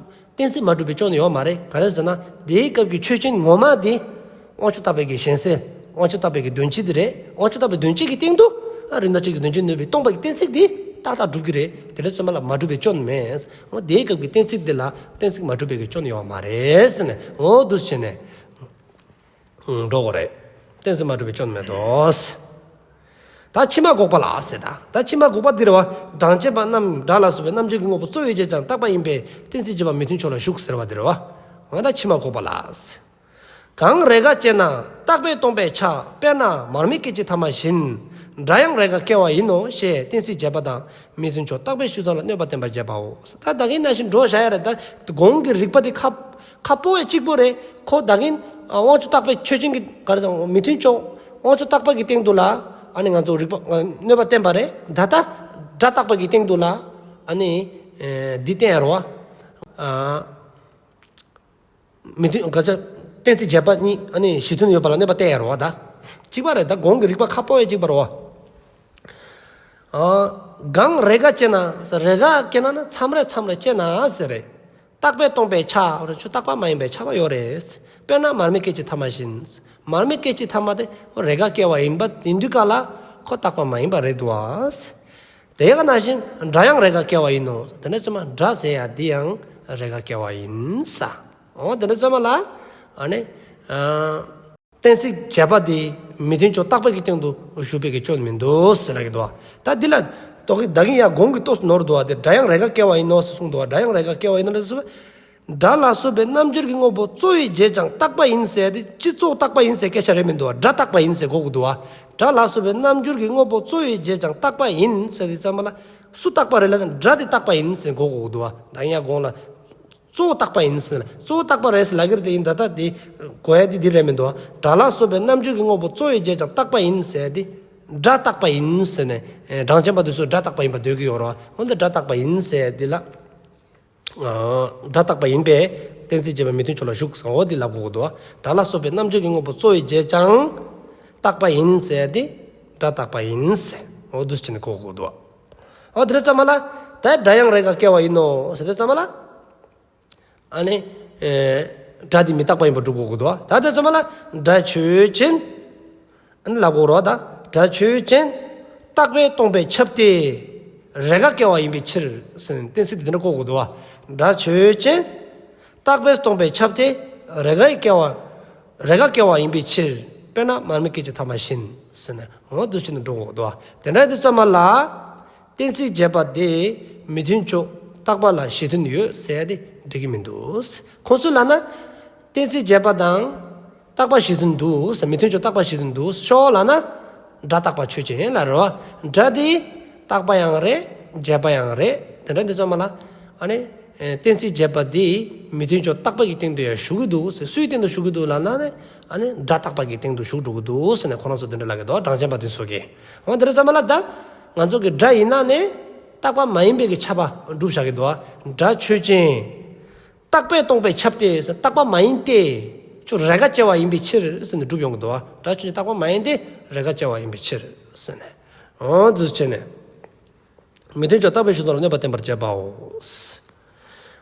གཏན་ཚིགས་མ་གྲུབ་པའི་སྐྱོན་ནི་ཡོད་མ་རེད། ག་རེ་ཟེར་ན། དེའི་སྐབས་ཀྱི་ཆོས་ཅན་ངོ་མ་དེ། དབང་ཕྱུག་རྟག་པའི་གི་གཞན་སེལ། དབང་ཕྱུག་རྟག་པའི་གི་དོན་སྤྱི་དེ་རེད། དབང་ཕྱུག་རྟག་པའི་དོན་སྤྱི་གི་སྟེང་དུ། ཨ་རིམ་དང་སྤྱི་ཆོས་ཀྱི་དོན་སྤྱིའི་ནུས་པས་སྟོང་པ་གི་གཏན་ཚིགས་དེ་ཏག་ཏག་འགྲུབ་ཀྱི་རེད། དེ་འདྲ་ཙམ་པ་ལ་མ་གྲུབ་པའི་སྐྱོན་མེད། འོ་དེའི་སྐབས་ཀྱི་གཏན་ཚིགས་དེ་ལ་གཏན་ཚིགས་མ་གྲུབ་པའི་གི་སྐྱོན་ཡོད་མ་རེད་ཟེར་ནས། འོ་འདུག་སེ་བྱས་ནས། འགྲོ་དགོས་རེད། གཏན་ཚིགས་མ་གྲུབ་པའི་སྐྱོན་མེད་དོ། ད་ཕྱི་མ་འགོག་པ་ལ་ཟེར། ད་ད་ཕྱི་མ་འགོག་པ་འདི་རེད་བ། གྲངས་ཅན་པ་རྣམས་སྒྲ་ལ་སོགས་པའི་རྣམ་འགྱུར་གྱི་དངོས་པོ་གཙོ་བོས་བྱས་ཀྱང་རྟག་པ་ཡིན་པས་གཏན་ཚིགས་བྱས་པ་མི་མཐུན་ཕྱོགས་ལ་ཞུགས་ཟེར་བ་འདི་རེད་བ། འོ་ད་ཕྱི་མ་འགོག་པ་ལ་ཟེར། གང་རེས་འགའ་སྐྱེ་ན་རྟག་པས་སྟོང་པས་ཁྱབ། དཔེར་ན་མར་མེ་སྐད་ཅིག་ཐ་མ་བཞིན། སྒྲ་ཡང་རེས་འགའ་སྐྱེ་བ་ཡིན་ནོ་ཞེས་གཏན་ཚིགས་བྱས་པ་དང་། མི་མཐུན་ཕྱོགས་རྟག་པའི་ཤུགས་ཙམ་ལ་གནོད་པ་བསྟན་པར་བྱེད་པའོ། ད་ད་གིན་ནང་བཞིན་འགྲོ་བཞག་ཡ་རེད། ད་གོང་གི་རིགས་པ་དེ་ཁ་ཁ་སྤོ་བའི་གཅིག་པོ་རེད། ཁོ་ད་གིན་དབང་ཕྱུག་རྟག་པའི་ཆོས་ཅན་གྱི་ག་རེ་དང་མི་མཐུན་ཕྱོགས། དབང་ཕྱུག་རྟག་པ་གི་སྟེང་དུ་ལ་ཨ་ནི་ང་ཚོ་རིགས་པ་གནོད་པ་བསྟན་པ་རེད། ད་ལྟ་སྒྲ་རྟག་པ་གི་སྟེང་དུ་ལ་ཨ་ནི་འདི་བསྟན་ཡ་རེད་བ། མི་མཐུན་ག་ཚ་གཏན་ཚིགས་བྱས་པ་གཉིས་ཨ་ནི་གཞི་མཐུན་ཡོད་པ་ལ་གནོད་པ་བསྟན་ཡ་རེད་བ། ད་གཅིག་པ་རེད། ད་གོང་གི་རིགས་པ་ཁ་སྤོ་བའི་གཅིག་པ་རེད་བ། གང་རེས་འགའ་སྐྱེ་ན། རེས་འགའ་སྐྱེ་ན་ནི་མཚམས་རེ་མཚམས་རེ་སྐྱེ་ན་ཟེར་རེད། རྟག་པས་སྟོང་པས་ཁྱབ། རེ་ཆོས་རྟག་པ་མ་ཡིན་པས་ཁྱབ་པ་ཡོད་རེད། དཔེར་ན་མར་མེ་སྐད་ཅིག་ཐ་མ་བཞིན། མར་མེ་སྐད་ཅིག་ཐ་མ་དེ་རེས་འགའ་སྐྱེ་བ་ཡིན་པ་ཡིན་དུས་ག་ལ་ཁོ་རྟག་པ་མ་ཡིན་པ་རེད་འདུག་བ། དེ་ག་ནང་བཞིན་སྒྲ་ཡང་རེས་འགའ་སྐྱེ་བ་ཡིན་ནོ། དེ་ནས་ཚང་མ་སྒྲ་ཟེར་ཡ་འདི་ཡང་རེས་འགའ་སྐྱེ་བ་ཡིན་ས། འོ་དེ་འདྲ་ཚང་མ་ལ་ཨ་ནི། གཏན་ཚིགས་བྱས་པ་དེ་མི་མཐུན་ཕྱོགས་རྟག་པ་གི་སྟེང་དུ་ཞུགས་པའི་གི་སྐྱོན་མི་འདུག་ཟེར་ལ་གི་འདུག་ད་འདི་ལ་དོ་གི་ད་གིན་ཡ་གོང་གི་ཏོག་ཙམ་ནོར་འདུག་བ། དེ་སྒྲ་ཡང་རེས་འགའ་སྐྱེ་བ་ཡིན་ནོ་ཟེར་གསུངས་འདུག་བ། སྒྲ་ཡང་རེས་འགའ་སྐྱེ་བ་ཡིན་ནོ་ཟེར། སྒྲ་ལ་སོགས་པའི་རྣམ་འགྱུར་གྱི་དངོས་པོ་གཙོ་བོས་བྱས་ཀྱང་རྟག་པ་ཡིན་ཟེར་དེ་སྤྱི་གཙོ་རྟག་པ་ཡིན་ཟེར་སྐད་ཆ་རེད་མི་འདུག་བ། སྒྲ་རྟག་པ་ཡིན་ཟེར་གོ་དགོས་འདུག་བ། སྒྲ་ལ་སོགས་པའི་རྣམ་འགྱུར་གྱི་དངོས་པོ་གཙོ་བོས་བྱས་ཀྱང་རྟག་པ་ཡིན་ཟེར་དེ་ཙམ་པ་ལ་སུ་རྟག་པ་རེད་ལབ་ན་སྒྲ་དེ་རྟག་པ་ཡིན་ཟེར་གོ་དགོས་འདུག་བ། ད་ཡང་གོང་ལ། གཙོ་བོ་རྟག་པ་ཡིན་ཟེར་ན། གཙོ་བོ་རྟག་པ་རེད་ཟེར་ལབ་ཀྱི་རེད་དེ་ཡིན། ད་ལྟ་དེ་གོ་ཡ་དེ་འདི་རེད་མི་འདུག་སྒྲ་ལ་སོགས་པའི་རྣམ་འགྱུར་གྱི་དངོས་པོ་གཙོ་བོས་བྱས་ཀྱང་རྟག་པ་ཡིན་ཟེར་དེ། སྒྲ་རྟག་པ་ཡིན་ཟེར་ནས། གྲངས་ཅན་པ་དེ་ཚོས་སྒྲ་རྟག་པ་ཡིན་པ་འདོད་ཀྱི་ཡོད་རེད་བ། འོན་ཏེ་སྒྲ་རྟག་པ་ཡིན་ཟེར་དེ་ལ། སྒྲ་རྟག་པ་ཡིན་པས་ གཏན་ཚིགས་བྱས་པ་མི་མཐུན་ཕྱོགས་ལ་ཞུགས་ཟེར། འོ་འདི་ལབ་དགོས་ཀྱི་འདུག་བ། སྒྲ་ལ་སོགས་པའི་རྣམ་འཇོག་གི་དངོས་པོ་གཙོ་བོས་བྱས་ཀྱང་རྟག་པ་ཡིན་ཟེར་ཏེ་སྒྲ་རྟག་པ་ཡིན་ཟེར། འོ་འདུག་སེ་བྱས་ནས་གོ་དགོས་ཀྱི་འདུག་བ། འོ་དེ་ཙམ་མ་ལ་ད་སྒྲ་ཡང་རེས་འགའ་སྐྱེ་བ་ཡིན་ནོ་ཟེར་དེ་ཙམ་མ་ལ། ཨ་ནི། ཨེ། སྒྲ་དེ་མི་རྟག་པ་ཡིན་པ་སྒྲུབ་དགོས་ཀྱི་འདུག་བ། ད་དེ་ཙམ་མ་ལ་སྒྲ་ཆོས་ཅན། ཨ་ནི་ལབ་དགོས་རེད་བ་ད། སྒྲ་ཆོས་ཅན། རྟག་པས་སྟོང་པས་ཁྱབ་སྟེ། རེས་འགའ་སྐྱེ་བ་ཡིན་པའི་ཕྱིར་ཟེར་ནས་གཏན་ཚིགས་དེ་འདྲ་བཀོད་དགོས་འདུག་བ། སྒྲ་ཆོས་ཅན། རྟག་པས་སྟོང་པས་ཁྱབ་སྟེ། རེས་འགའ་སྐྱེ་བ། རེས་འགའ་སྐྱེ་བ་ཡིན་པའི་ཕྱིར། དཔེར་ན་མར་མེ་སྐད་ཅིག་ཐ་མ་བཞིན་ཟེར་ནས་འོ་འདུག་སེ་བྱས་ནས་འགྲོ་དགོས་འདུག་བ། དེ་འདྲ་དེ་ཙམ་མ་ལ། གཏན་ཚིགས་བྱས་པ་དེ་མི་མཐུན་ཕྱོགས་རྟག་པ་ལ་གཞི་མཐུན་ཡོད་ཟེར་ཡ་དེ་འགྲིག་གི་མི་འདུག་ཁོང་ཚོས་ལབ་ན། གཏན་ཚིགས་བྱས་པ་དང་རྟག་པ་གཞི་མཐུན་འདུག་མི་མཐུན་ཕྱོགས་རྟག་པ་གཞི་མཐུན་འདུག་ཤོག་ལབ་ན། སྒྲ་རྟག་པ་ཆོས་ཅན་ལ་རེད་བ། སྒྲ་དེ་རྟག་པ་ཡང་རེད། བྱས་པ་ཡང་རེད། དེ་འདྲ་དེ་ཚང་མ་ལ། ཨ་ནི། གཏན་ཚིགས་བྱས་པ་དེ་མི་མཐུན་ཕྱོགས་རྟག་པ་གི་སྟེང་དུ་ཡང་ཞུགས་ཀྱི་འདུག་ཟེར། སུའི་སྟེང་དུ་ཞུགས་ཀྱི་འདུག་ལབ་ན་ནི། ཨ་ནི་སྒྲ་རྟག་པ་གི་སྟེང་དུ་ཞུགས་འགྲོ་གི་འདུག་ཟེར་ནས་ཁོ་རང་ཚོ་དེ་འདྲ་ལབ་ཀྱི་འདུག་གྲངས་ཅན་པ་དེ་ཚོ་གིས། འོ་དེ་འདྲ་ཙམ་མ་ལ་ད། ང་ཚོ་གི་སྒྲ་ཡིན་ན་ནི། རྟག་པ་མ་ཡིན་པའི་གི་ཁྱབ་པ་སྒྲུབ་བཞག་གི་འདུག་སྒྲ་ཆོས་ཅན། རྟག་པས་སྟོང་པས་ཁྱབ་སྟེ་ཟེར། རྟག་པ་མ་ཡིན་ཏེ། ཁྱོད་རེས་འགའ་སྐྱེ་བ་ཡིན་པའི་ཕྱིར་ཟེར་ནས་སྒྲུབ་ཡོང་གི་འདུག་སྒྲ་ཆོས་ཅན་རྟག་པ་མ་ཡིན་ཏེ། རེས་འགའ་སྐྱེ་བ་ཡིན་པའི་ཕྱིར་ཟེར་ནས། འོ་འདུག་སེ་བྱས་ནས། མི་མཐུན་ཕྱོགས་རྟག་པའི་གཞི་མཐུན་ལ་གནོད་པ་བསྟན་པར་བྱེད་པའོ།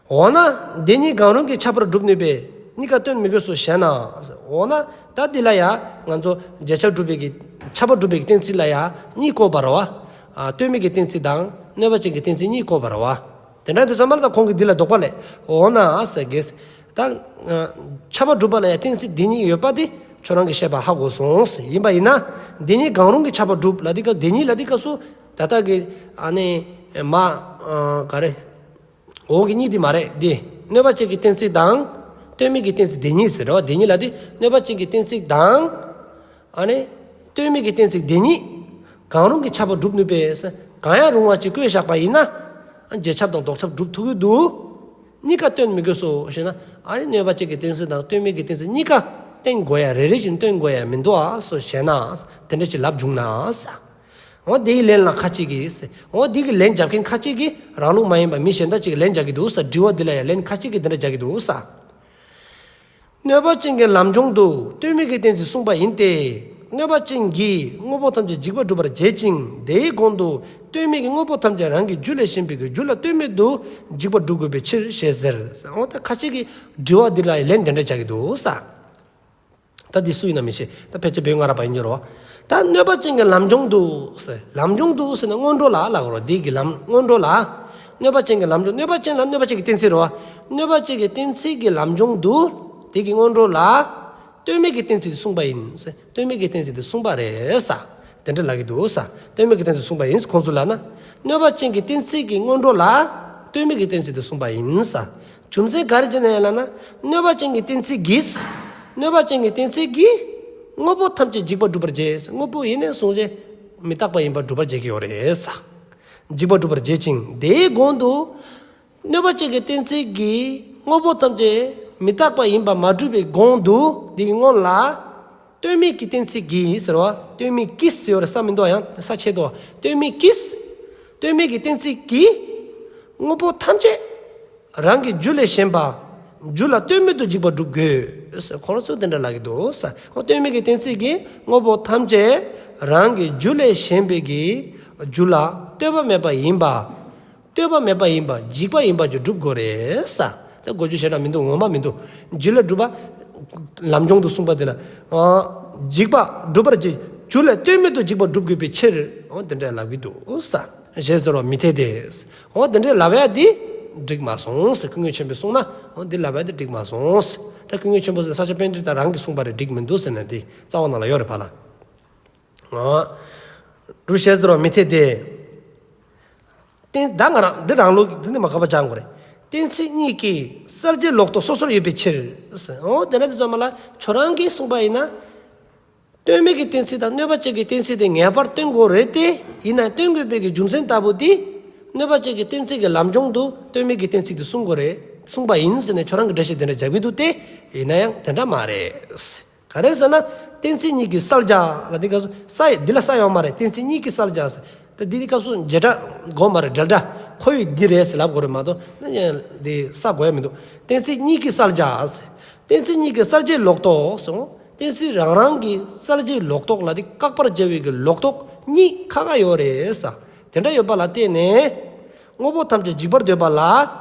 འོ་ན། དེ་གཉིས་གང་རུང་གི་ཁྱབ་པར་སྒྲུབ་ནུས་པས་གཉིས་ཀ་སྟོན་མི་དགོས་སོ་ཞེ་ན། འོ་ན། ད་འདི་ལ་ཡ། ང་ཚོ་རྗེས་ཁྱབ་སྒྲུབ་པའི་གི། ཁྱབ་པ་སྒྲུབ་པའི་གི་གཏན་ཚིགས་ལ་ཡ། གཉིས་བཀོད་པ་རེད་བ། ཨ། སྟོན་མི་གི་གཏན་ཚིགས་དང་། གནོད་པ་ཅན་གྱི་གཏན་ཚིགས་གཉིས་བཀོད་པ་རེད་བ། དེ་འདྲ་དུས་ཙམ་པ་ལ་ད་ཁོང་གིས་འདི་ལ་དོགས་པ་ལས། འོ་ན་ཟེར་གི། ད། ཁྱབ་པ་སྒྲུབ་པ་ལ་ཡ་གཏན་ཚིགས་འདི་གཉིས་ཡོད་པ་དེ་ཁྱོད་རང་གིས་བཤད་པ་ཧ་གོ་སོང་ཟེར། ཡིན་པ་ཡིན་ན། འདི་གཉིས་གང་རུང་གི་ཁྱབ་པ་སྒྲུབ་ལ་འདི་ག་འདི་གཉིས་ལ་འདི་སྐབས་སུ། ད་ལྟ་གི། ཨ་ནི། མ། ག་རེ། འོག་གི་གཉིས་འདི་མ་རེད་འདི། གནོད་པ་ཅན་གྱི་གཏན་ཚིགས་དང་། སྟོན་མི་གི་གཏན་ཚིགས་འདི་གཉིས་ཟེར་རེད་བ། འདི་གཉིས་ལ་འདི་གནོད་པ་ཅན་གྱི་གཏན་ཚིགས་དང་། ཨ་ནི། སྟོན་མི་གི་གཏན་ཚིགས་འདི་གཉིས། གང་རུང་གི་ཁྱབ་པ་སྒྲུབ་ནུས་པས། གང་ཡང་རུང་བ་ཅིག་བཀོད་བཞག་པ་ཡིན་ན། རྗེས་ཁྱབ་དང་ལྡོག་ཁྱབ་སྒྲུབ་ཐུབ་ཀྱི་འདུག་གཉིས་ཀ་སྟོན་མི་དགོས་སོ་ཞེ་ན། ཨ་ནི་གནོད་པ་ཅན་གྱི་གཏན་ཚིགས་དང་སྟོན་མི་གི་གཏན་ཚིགས་གཉིས་ཀ་བསྟན་དགོས་ཡ་རེ་རེ་བཞིན་སྟོན་དགོས་ཡ་མི་འདུག་ཨ་སོ་ཞེ་ན། དེ་འདྲ་ཅིག་ལབ་བྱུང་ན་ཟེར། འོ་དེའི་ལན་ལ་ཁ་ཅིག་གིས། འོ་དེ་གི་ལན་རྒྱབ་མཁན་ཁ་ཅིག་གིས་རང་ལུགས་མ་ཡིན་པ་མི་གཞན་དག་ཅིག་གིས་ལན་རྒྱག་གི་འདུག་ས། དྲི་བ་འདི་ལ་ཡང་ལན་ཁ་ཅིག་གིས་འདི་འདྲ་རྒྱག་གི་འདུག་ས། གནོད་པ་ཅན་གྱི་ལམ་སྦྱོང་དུ་སྟོན་མི་གི་གཏན་ཚིགས་གསུངས་པ་ཡིན་ཏེ། གནོད་པ་ཅན་གྱིས་དངོས་པོ་ཐམས་ཅད་འཇིག་པར་སྒྲུབ་པར་བྱེད་ཅིང་། དེའི་གོང་དུ་སྟོན་མི་གིས་དངོས་པོ་ཐམས་ཅད་རང་གི་རྒྱུ་ལས་གཞན་པའི་གི་རྒྱུ་ལ་ལྟོས་མེད་དུ་འཇིག་པར་སྒྲུབ་དགོས་པའི་ཕྱིར་ཞེས་ཟེར། འོ་ད་ཁ་ཅིག་གིས་དྲི་བ་འདི་ལ་ཡང་ལན་འདི་འདྲ་རྒྱག་གི་འདུག་ས། ད་འདི་སུ་ཡིན་ན་མི་ཤེས། ད་ཕལ་ཆེར་བོད་སྔ་རབས་པ་ཡིན་རྒྱུ་རེད་བ། ད་གནོད་པ་ཅན་གྱི་ལམ་སྦྱོང་དུ་ཟེར། ལམ་སྦྱོང་དུ་ཟེར་ན་སྔོན་འགྲོ་ལ་ལབ་དགོས་རེད། འདི་གི་ལམ་སྔོན་འགྲོ་ལ། གནོད་པ་ཅན་གྱི་ལམ་སྦྱོང་། གནོད་པ་ཅན་ལ་གནོད་པ་ཅན་གྱི་གཏན་ཚིགས་རེད་བ། གནོད་པ་ཅན་གྱི་གཏན་ཚིགས་ཀྱི་ལམ་སྦྱོང་དུ། འདི་གི་སྔོན་འགྲོ་ལ། སྟོན་མི་གི་གཏན་ཚིགས་དེ་གསུངས་པ་ཡིན་ཟེར། སྟོན་མི་གི་གཏན་ཚིགས་དེ་གསུངས་པ་རེད་ས། དེ་འདྲ་ལབ་ཀྱི་འདུག་ས། སྟོན་མི་གི་གཏན་ཚིགས་གསུངས་པ་ཡིན། ཁོང་ཚོ་ལབ་ན། གནོད་པ་ཅན་གྱི་གཏན་ཚིགས་ཀྱི་སྔོན་འགྲོ་ལ། སྟོན་མི་གི་གཏན་ཚིགས་དེ་གསུངས་པ་ཡིན་ས། རྒྱུ་མཚན་ག་རེ་བྱས་ནས་ལབ་ན། གནོད་པ་ཅན་གྱི་གཏན་ཚིགས་ཀྱིས། གནོད་པ་ཅན་གྱི་གཏན་ཚིགས་ཀྱིས། དངོས་པོ་ཐམས་ཅད་འཇིག་པར་སྒྲུབ་པར་བྱེད། དངོས་པོ་ཡིན་ནས་བཟུང་བྱས། མི་རྟག་པ་ཡིན་པར་སྒྲུབ་པར་བྱེད་ཀྱི་ཡོད་རེད་ས། འཇིག་པར་སྒྲུབ་པར་བྱེད་ཅིང་། དེའི་གོང་དུ། གནོད་པ་ཅན་གྱི་གཏན་ཚིགས་ཀྱིས་དངོས་པོ་ཐམས་ཅད་མི་རྟག་པ་ཡིན་པ་མ་གྲུབ་པའི་གོང་དུ། འདི་གི་སྔོན་ལ། སྟོན་མི་གི་གཏན་ཚིགས་ཀྱིས་ཟེར་བ། སྟོན་མི་ཀྱིས་ཟེར་བ་ས་མི་འདུག་ཡང་ས་ཆད་འདུག་སྟོན་མི་ཀྱིས། སྟོན་མི་གི་གཏན་ཚིགས་ཀྱིས། དངོས་པོ་ཐམས་ཅད། རང་གི་རྒྱུ་ལས་གཞན་པ། རྒྱུ་ལ་ལྟོས་མེད་དུ་འཇིག་པར་སྒྲུབ་དགོས། ཁོ་རང་ཚོས་དེ་འདྲ་ལབ་ཀྱི་འདུག་ས། འོ་སྟོན་མི་གི་གཏན་ཚིགས་ཀྱིས་དངོས་པོ་ཐམས་ཅད་རང་གི་རྒྱུ་ལས་གཞན་པའི་གི་རྒྱུ་ལ་ལྟོས་པ་མེད་པ་ཡིན་པ། ལྟོས་པ་མེད་པ་ཡིན་པ་འཇིག་པ་ཡིན་པ་ཅིག་སྒྲུབ་དགོས་རེད་ས། དེ་གོ་རྒྱུ་ཞེ་དྲག་མི་འདུག་ངོ་མ་མི་འདུག་རྒྱུ་ལ་སྒྲུབ་པ། ལམ་སྦྱོང་དུ་གསུངས་པ་དེ་ལ། འཇིག་པ་སྒྲུབ་པར་བྱེད། རྒྱུ་ལ་ལྟོས་མེད་དུ་འཇིག་པ་སྒྲུབ་དགོས་པའི་ཕྱིར། འོ་དེ་འདྲ་ལབ་ཀྱི་འདུག་ས། ཞེས་ཟེར་བ་མི་འཐད་དེ། འོ་དེ་འདྲའི་ལབ་ཡ་འདི་འགྲིག་མ་སོང་ཟེར། ཀུན་མཁྱེན་ཆེན་པོས་གསུངས་ན། འོ་འདི་ལབ་ཡ་འདི་འགྲིག་མ་སོང་ཟེར། ད་ཀུན་མཁྱེན་ཆེན་པོ་ཟེར་ས་སྐྱ་པཎྜི་ཏ་རང་གིས་གསུངས་པ་རེད། འགྲིག་མི་འདུག་ཟེར་ནས་འདི་རྩ་བ་ནང་ལ་ཡོད་རེད་ཕ་ལ། འོ། རུ་ཞེས་ཟེར་བ་མི་འཐད་དེ། གཏན་ད་ང་རང་འདི་རང་ལུགས་འདི་ནི་མ་ཁ་པ་སྦྱང་དགོས་རེད། གཏན་ཚིགས་གཉིས་ཀྱི་གསལ་བྱེད་ལོག་རྟོག་སོ་སོར་ཡོད་པའི་ཕྱིར། འོ་དེ་འདྲ་དེ་ཚོ་མ་ལ་ཁྱོད་རང་གིས་གསུངས་པ་ཡིན་ན། སྟོན་མི་གི་གཏན་ཚིགས་དང་གནོད་པ་ཅན་གྱི་གཏན་ཚིགས་དེ་ངེས་པར་སྟོན་དགོས་རེད་དེ། ཡིན་ན་སྟོན་དགོས་པའི་གི་རྒྱུ་མཚན་ལྟ་བུ་དེ། གནོད་པ་ཅན་གྱི་གཏན་ཚིགས་ཀྱི་ལམ་སྦྱོང་དུ་སྟོན་མི་གི་གཏན་ཚིགས་དེ་གསུངས་དགོས་རེད། གསུངས་པ་ཡིན་ཟེར་ནས་ཁྱོད་རང་གི་འགྲེལ་བཤད་དེ་འདྲ་རྒྱག་གི་འདུག་སྟེ། ཡིན་ན་ཡང་དེ་འདྲ་མ་རེད། ག་རེ་ཟེར་ན། གཏན་ཚིགས་གཉིས་ཀྱི་གསལ་བྱ་ལ་འདི་སྐབས་སུ་ས་ཡི་འདི་ལ་ས་ཡོད་མ་རེད། གཏན་ཚིགས་གཉིས་ཀྱི་གསལ་བྱ་ཟེར། ད་འདི་འདི་སྐབས་སུ་བྱེད་སྒྲ་དགོས་མ་རེད། འབྲེལ་སྒྲ། ཁོ་ཡི་འདི་རེད་ཟེར་ལབ་དགོས་རེད་མ་གཏོགས་ན་ཡང་འདི་ས་དགོས་ཡ་མི་འདུག་གཏན་ཚིགས་གཉིས་ཀྱི་གསལ་བྱ་ཟེར། གཏན་ཚིགས་གཉིས་ཀྱི་གསལ་བྱེད་ལོག་རྟོག་ཟེར། གཏན་ཚིགས་རང་རང་གི་གསལ་བྱེད་ལོག་རྟོག་ལ་དེ་བཀག་པར་བྱ་བའི་གི་ལོག་རྟོག་གཉིས་ཁ་ཁ་ཡོད་རེད་ས། དེ་འདྲ་ཡོད་པ་ལ་བརྟེན་ནས། དངོས་པོ་ཐམས་ཅད་འཇིག་པར་འདོད་པ་ལ།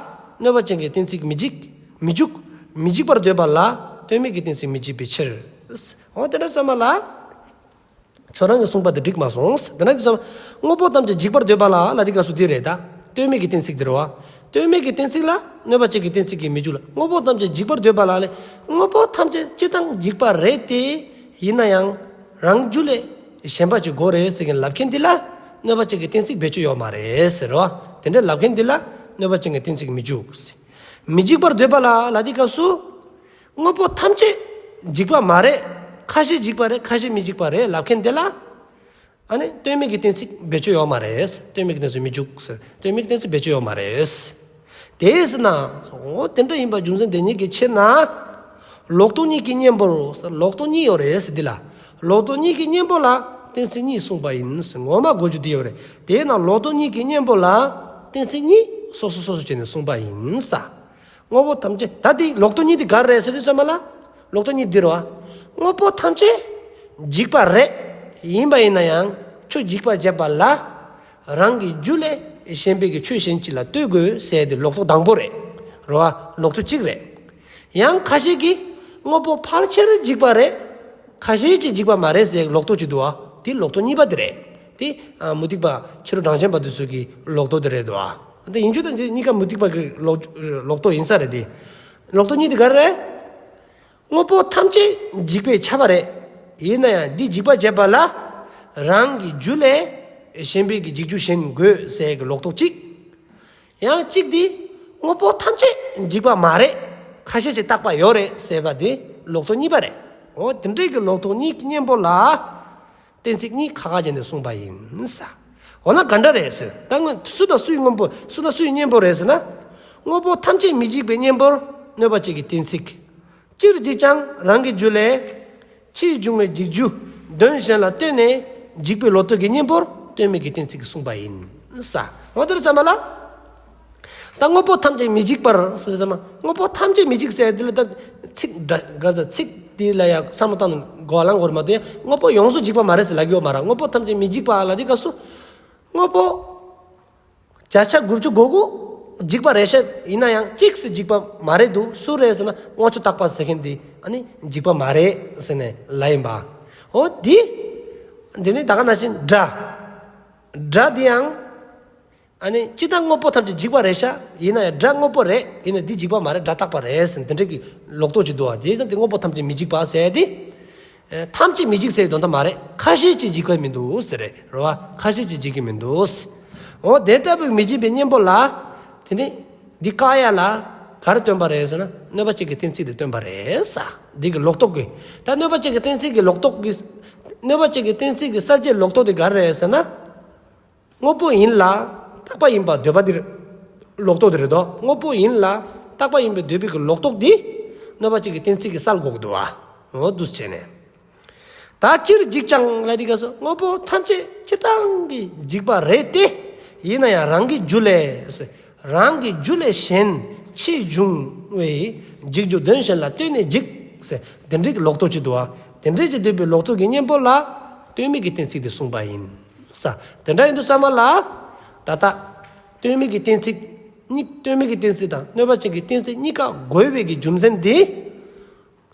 གནོད་པ་ཅན་གྱི་གཏན་ཚིགས་མི་འཇིག་མི་འཇུག་མི་འཇིག་པར་འདོད་པ་ལ། ལྟོས་མེད་ཀྱི་གཏན་ཚིགས་མི་འཇིག་པའི་ཕྱིར། འོ་དེ་འདྲ་ཚང་མ་ལ། ཁྱོད་རང་གིས་གསུངས་པ་དེ་འགྲིག་མ་སོང་། དེ་ན་དེ་ཚོ་དངོས་པོ་ཐམས་ཅད་འཇིག་པར་འདོད་པ་ལ་ལ་དེ་སྐབས་སུ་དེ་རེད་ད། ལྟོས་མེད་ཀྱི་གཏན་ཚིགས་དེ་རེད་བ། ལྟོས་མེད་ཀྱི་གཏན་ཚིགས་ལ་གནོད་པ་ཅན་གྱི་གཏན་ཚིགས་ཀྱིས་མི་འཇུག་ལ། དངོས་པོ་ཐམས་ཅད་འཇིག་པར་འདོད་པ་ལ་ལས། དངོས་པོ་ཐམས་ཅད་སྤྱིར་བཏང་འཇིག་པ་རེད་དེ། ཡིན་ན་ཡང་རང་རྒྱུ་ལས་གཞན་པ་ཅིག་དགོས་རེད་ཟེར་མཁན་ལབ་མཁན་དེ་ལ་གནོད་པ་ཅན་གྱི་གཏན་ཚིགས་བེད་སྤྱོད་ཡོད་མ་རེད་ཟེར་རོ། དེ་འདྲ་ལབ་མཁན་དེ་ལ་གནོད་པ་ཅན་གྱི་གཏན་ཚིགས་མི་འཇུག་མི་འཇིག་པར་འདོད་པ་ལ་ལ་དེ་སྐབས་སུ། དངོས་པོ་ཐམས་ཅད་འཇིག་པ་མ་རེད། ཁ་ཤས་འཇིག་པ་རེད། ཁ་ཤས་མི་འཇིག་པ་རེད་ལབ་མཁན་དེ་ལ། ཨ་ནི་ལྟོས་མེད་ཀྱི་གཏན་ཚིགས་བེད་སྤྱོད་ཡོད་མ་རེད། ལྟོས་མེད་ཀྱི་གཏན་ཚིགས་མི་འཇུག་ལྟོས་མེད་ཀྱི་གཏན་ཚིགས་བེད་སྤྱོད་ཡོད་མ་རེད། དེས་ན། འོ་དེ་འདྲ་ཡིན་པ་རྒྱུ་མཚན་དེ་ཉིད་ཀྱི་ཕྱིར་ན། ལོག་རྟོག་གཉིས་ཀྱི་གཉེན་པོར། ལོག་རྟོག་གཉིས་ཡོད་རེད་འདི་ལ། ལོག་རྟོག་གཉིས་ཀྱི་གཉེན་པོ་ལ་གཏན་ཚིགས་གཉིས་གསུངས་པ་ཡིན། ངོ་མ་གོ་རྒྱུ་དེ་ཡོད་རེད། དེས་ན་ལོག་རྟོག་གཉིས་ཀྱི་གཉེན་པོ་ལ་གཏན་ཚིགས་གཉིས་སོ་སོ་སོ་སོ་བྱས་ནས་གསུངས་པ་ཡིན་ས། དངོས་པོ་ཐམས་ཅད་ད་དེ་ལོག་རྟོག་གཉིས་དེ་ག་རེ་རེད་ཟེར་དུས་ཙམ་པ་ལ། ལོག་རྟོག་གཉིས་འདི་རེད་བ། དངོས་པོ་ཐམས་ཅད་འཇིག་པ་རེད། ཡིན་པ་ཡིན་ན་ཡང་ཆོས་འཇིག་པ་བྱེད་པ་ལ། རང་གི་རྒྱུ་ལས་གཞན་པའི་གི་ཆོས་གཞན་ཅིག་ལ་ལྟོས་དགོས་ཟེར་དེ་ལོག་རྟོག་དང་པོ་རེད། རེད་བ། ལོག་རྟོག་གཅིག་རེད། ཡང་ཁ་ཤས་ཀྱིས་དངོས་པོ་ཕལ་ཆེར་འཇིག་པ་རེད། ཁ་ཤས་ཅིག་འཇིག་པ་མ་རེད་ཟེར་ལོག་རྟོག་ཅིག་འདུག་བ། དེ་ལོག་རྟོག་གཉིས་པ་དེ་རེད། དེ་མུ་སྟེགས་པ་ཕྱི་རོལ་གྲངས་ཅན་པ་དེ་ཚོ་གི་ལོག་རྟོག་དེ་རེད་འདུག་བ། དེ་ཡིན་རྒྱུ་དང་དེ་གཉིས་ཀ་མུ་སྟེགས་པ་གི་ལོག་ལོག་རྟོག་ཡིན་ས་རེད་དེ། ལོག་རྟོག་གཉིས་དེ་ག་རེད། དངོས་པོ་ཐམས་ཅད་འཇིག་པས་ཁྱབ་པ་རེད། ཡིན་ན་ཡང་འདི་འཇིག་པ་བྱེད་པ་ལ། རང་གི་རྒྱུ་ལས་གཞན་པའི་གི་འཇིག་རྒྱུ་གཞན་དགོས་ཟེར་གི་ལོག་རྟོག་གཅིག་ཡང་གཅིག་འདི། དངོས་པོ་ཐམས་ཅད་འཇིག་པ་མ་རེད། ཁ་ཤས་ཤིག་རྟག་པ་ཡོད་རེད་ཟེར་བ་འདི་ལོག་རྟོག་གཉིས་པ་རེད། འོ་དེ་འདྲའི་གི་ལོག་རྟོག་གཉིས་ཀྱི་གཉེན་པོ་ལ། གཏན་ཚིགས་གཉིས་ཁ་ཁ་བྱས་ནས་གསུངས་པ་ཡིན་ས། འོ་ན་ག་འདྲ་རེད་ཟེར། ད་སྔོན་སུ་དང་སུའི་དངོས་པོ་སུ་དང་སུའི་གཉེན་པོ་རེད་ཟེར་ན། དངོས་པོ་ཐམས་ཅད་མི་འཇིག་པའི་གཉེན་པོར་གནོད་པ་བྱེད་ཀྱི་གཏན་ཚིགས། སྤྱིར་འཇིག་ཀྱང་རང་གི་རྒྱུ་ལས། ཕྱིས་འབྱུང་བའི་འཇིག་རྒྱུ་དོན་གཞན་ལ་ལྟོས་ནས་འཇིག་པའི་ལོག་རྟོག་གི་གཉེན་པོར་ལྟོས་མེད་ཀྱི་གཏན་ཚིགས་གསུངས་པ་ཡིན་ས། འོ་དེར་ཙམ་པ་ལ། ད་དངོས་པོ་ཐམས་ཅད་མི་འཇིག་པར་ཟེར་ཙམ་པ། དངོས་པོ་ཐམས་ཅད་མི་འཇིག་ཟེར་དེ་ལ་ད་ཚིག་འདྲ་ག་ཚ་ཚིག་དེ་ལ་ཡང་བསམ་བློ་བཏང་ནས་གོ་བ་ལེན་དགོས་རེད་མ་གཏོགས་ཡང་དངོས་པོ་ཡོངས་སུ་འཇིག་པ་མ་རེད་ཟེར་ལབ་ཀྱི་ཡོད་མ་རེད། དངོས་པོ་ཐམས་ཅད་མི་འཇིག་པ་ལ་དེ་སྐབས་སུ། དངོས་པོ། བརྒྱ་ཆ་དགུ་བཅུ་གོ་དགུ་འཇིག་པ་རེད་ཤག་ཡིན་ན་ཡང་གཅིག་སུ་འཇིག་པ་མ་རེད་འདུག་སུ་རེད་ཟེར་ན་དབང་ཕྱུག་རྟག་པ་ཟེར་མཁན་འདི་ཨ་ནི་འཇིག་པ་མ་རེད་ཟེར་ནས་ལབ་ཡིན་པ། འོ་འདི། འདི་ནི་ད་ག་ནང་བཞིན་སྒྲ། སྒྲ་འདི་ཡང་། ཨ་ནི་སྤྱིར་བཏང་དངོས་པོ་ཐམས་ཅད་འཇིག་པ་རེད་ཤག་ཡིན་ན་ཡང་སྒྲ་དངོས་པོ་རེད། ཡིན་ན་འདི་འཇིག་པ་མ་རེད། སྒྲ་རྟག་པ་རེད་ཟེར་འདི་འདྲ་གི་ལོག་རྟོག་ཅིག་འདུག་བ། དེ་ཡིན་ཙང་འདི་དངོས་པོ་ཐམས་ཅད་མི་འཇིག་པ་ཟེར་ཏེ། ཐམས་ཅད་མི་འཇིག་ཟེར་དོན་དག་མ་རེད། ཁ་ཤས་ཅིག་འཇིག་པ་མི་འདུག་ཟེར་རེད་རེད་བ། ཁ་ཤས་ཅིག་འཇིག་གི་མི་འདུག་འོ་དེ་ལྟ་བུའི་མི་འཇིག་པའི་གཉེན་པོ་ལ། དེ་ནི། འདི་བཀག་ཡ་ལ། ག་རེ་སྟོན་པ་རེད་ཟེར་ན་གནོད་པ་ཅན་གྱི་གཏན་ཚིགས་དེ་སྟོན་པ་རེད་ས། འདི་གི་ལོག་རྟོག་གི། ད་གནོད་པ་ཅན་གྱི་གཏན་ཚིགས་ཀྱི་ལོག་རྟོག་གི། གནོད་པ་ཅན་གྱི་གཏན་ཚིགས་ཀྱི་གསལ་བྱེད་ལོག་རྟོག་དེ་ག་རེ་རེད་ཟེར་ན། དངོས་པོ་ཡིན་ལ། རྟག་པ་ཡིན་པར་འདོད་པ་འདིར། ལོག་རྟོག་དེ་རེད་དོ། དངོས་པོ་ཡིན་ལ། རྟག་པ་ཡིན་པར་འདོད་པའི་གི་ལོག་རྟོག་འདི། གནོད་པ་ཅན་གྱི་གཏན་ཚིགས་ཀྱིས་གསལ་དགོས་ཀྱི་འདུག་བ། འོ་འདུག་སེ་བྱས་ནས། ད་སྤྱིར་འཇིག་ཀྱང་ལ་འདི་ག་སོ་དངོས་པོ་ཐམས་ཅད་སྤྱིར་བཏང་གི་འཇིག་པ་རེད་དེ། ཡིན་ན་ཡང་རང་གི་རྒྱུ་ལས། རང་གི་རྒྱུ་ལས་གཞན་ཕྱིས་འབྱུང་བའི་འཇིག་རྒྱུ་དོན་གཞན་ལ་ལྟོས་ནས་འཇིག་ཟེར་དེ་འདྲའི་གི་ལོག་རྟོག་ཅིག་འདུག་བ། དེ་འདྲའི་ཅིག་འདོད་པའི་ལོག་རྟོག་གི་གཉེན་པོ་ལ་ལྟོས་མེད་ཀྱི་གཏན་ཚིགས་དེ་གསུངས་པ་ཡིན་ས། དེ་འདྲ་ཡིན་དུས་ཙམ་པ་ལ། ད་ལྟ་ལྟོས་མེད་ཀྱི་གཏན་ཚིགས་གཉིས། ལྟོས་མེད་ཀྱི་གཏན་ཚིགས་དང་གནོད་པ་ཅན་གྱི་གཏན་ཚིགས་གཉིས་ཀ་དགོས་པའི་གི་རྒྱུ་མཚན་དེ།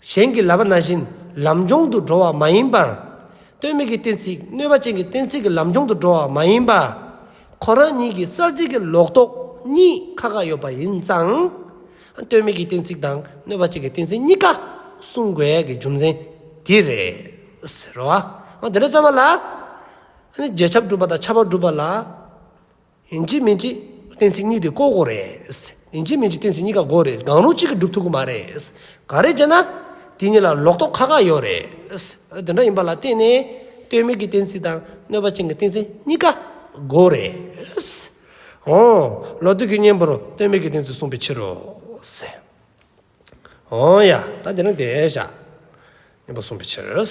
གཞན་གྱིས་ལབ་པ་ནང་བཞིན་ལམ་སྦྱོང་དུ་འགྲོ་བ་མ་ཡིན་པར། ལྟོས་མེད་ཀྱི་གཏན་ཚིགས་གནོད་པ་ཅན་གྱི་གཏན་ཚིགས་ཀྱི་ལམ་སྦྱོང་དུ་འགྲོ་བ་མ་ཡིན་པར། ཁོ་རང་ཉིད་ཀྱི་གསལ་བྱེད་ཀྱི་ལོག་རྟོག་གཉིས་ཁ་ཁ་ཡོད་པ་ཡིན་ཙང་། ལྟོས་མེད་ཀྱི་གཏན་ཚིགས་དང་གནོད་པ་ཅན་གྱི་གཏན་ཚིགས་གཉིས་ཀ་གསུང་དགོས་ཡ་གི་རྒྱུ་མཚན་དེ་རེད། རེད་བ། འོ་དེ་འདྲ་ཙམ་པ་ལ། རྗེས་ཁྱབ་སྒྲུབ་པ་དང་ཁྱབ་པ་སྒྲུབ་པ་ལ། ཡིན་གཅིག་མིན་གཅིག་གཏན་ཚིགས་གཉིས་དེ་བཀོལ་དགོས་རེད། ཡིན་གཅིག་མིན་གཅིག་གཏན་ཚིགས་གཉིས་ཀ་དགོས་རེད། གང་རུང་གཅིག་གིས་སྒྲུབ་ཐུབ་ཀྱི་མ་རེད། ག་རེ་བྱས་ན། དེ་གཉིས་ལ་ལོག་རྟོག་ཁ་ཁ་ཡོད་རེད། དེ་འདྲ་ཡིན་པ་ལ་བརྟེན་ནས་ལྟོས་མེད་ཀྱི་གཏན་ཚིགས་དང་གནོད་པ་ཅན་གྱི་གཏན་ཚིགས་གཉིས་ཀ་དགོས་རེད། འོ། ལོག་རྟོག་གི་གཉེན་པོར་ལྟོས་མེད་ཀྱི་གཏན་ཚིགས་གསུངས་པའི་ཕྱིར་རོ། འོ་ཡ། ད་དེ་ནི་དེ་བཞག་གཉེན་པོ་གསུངས་པའི་ཕྱིར།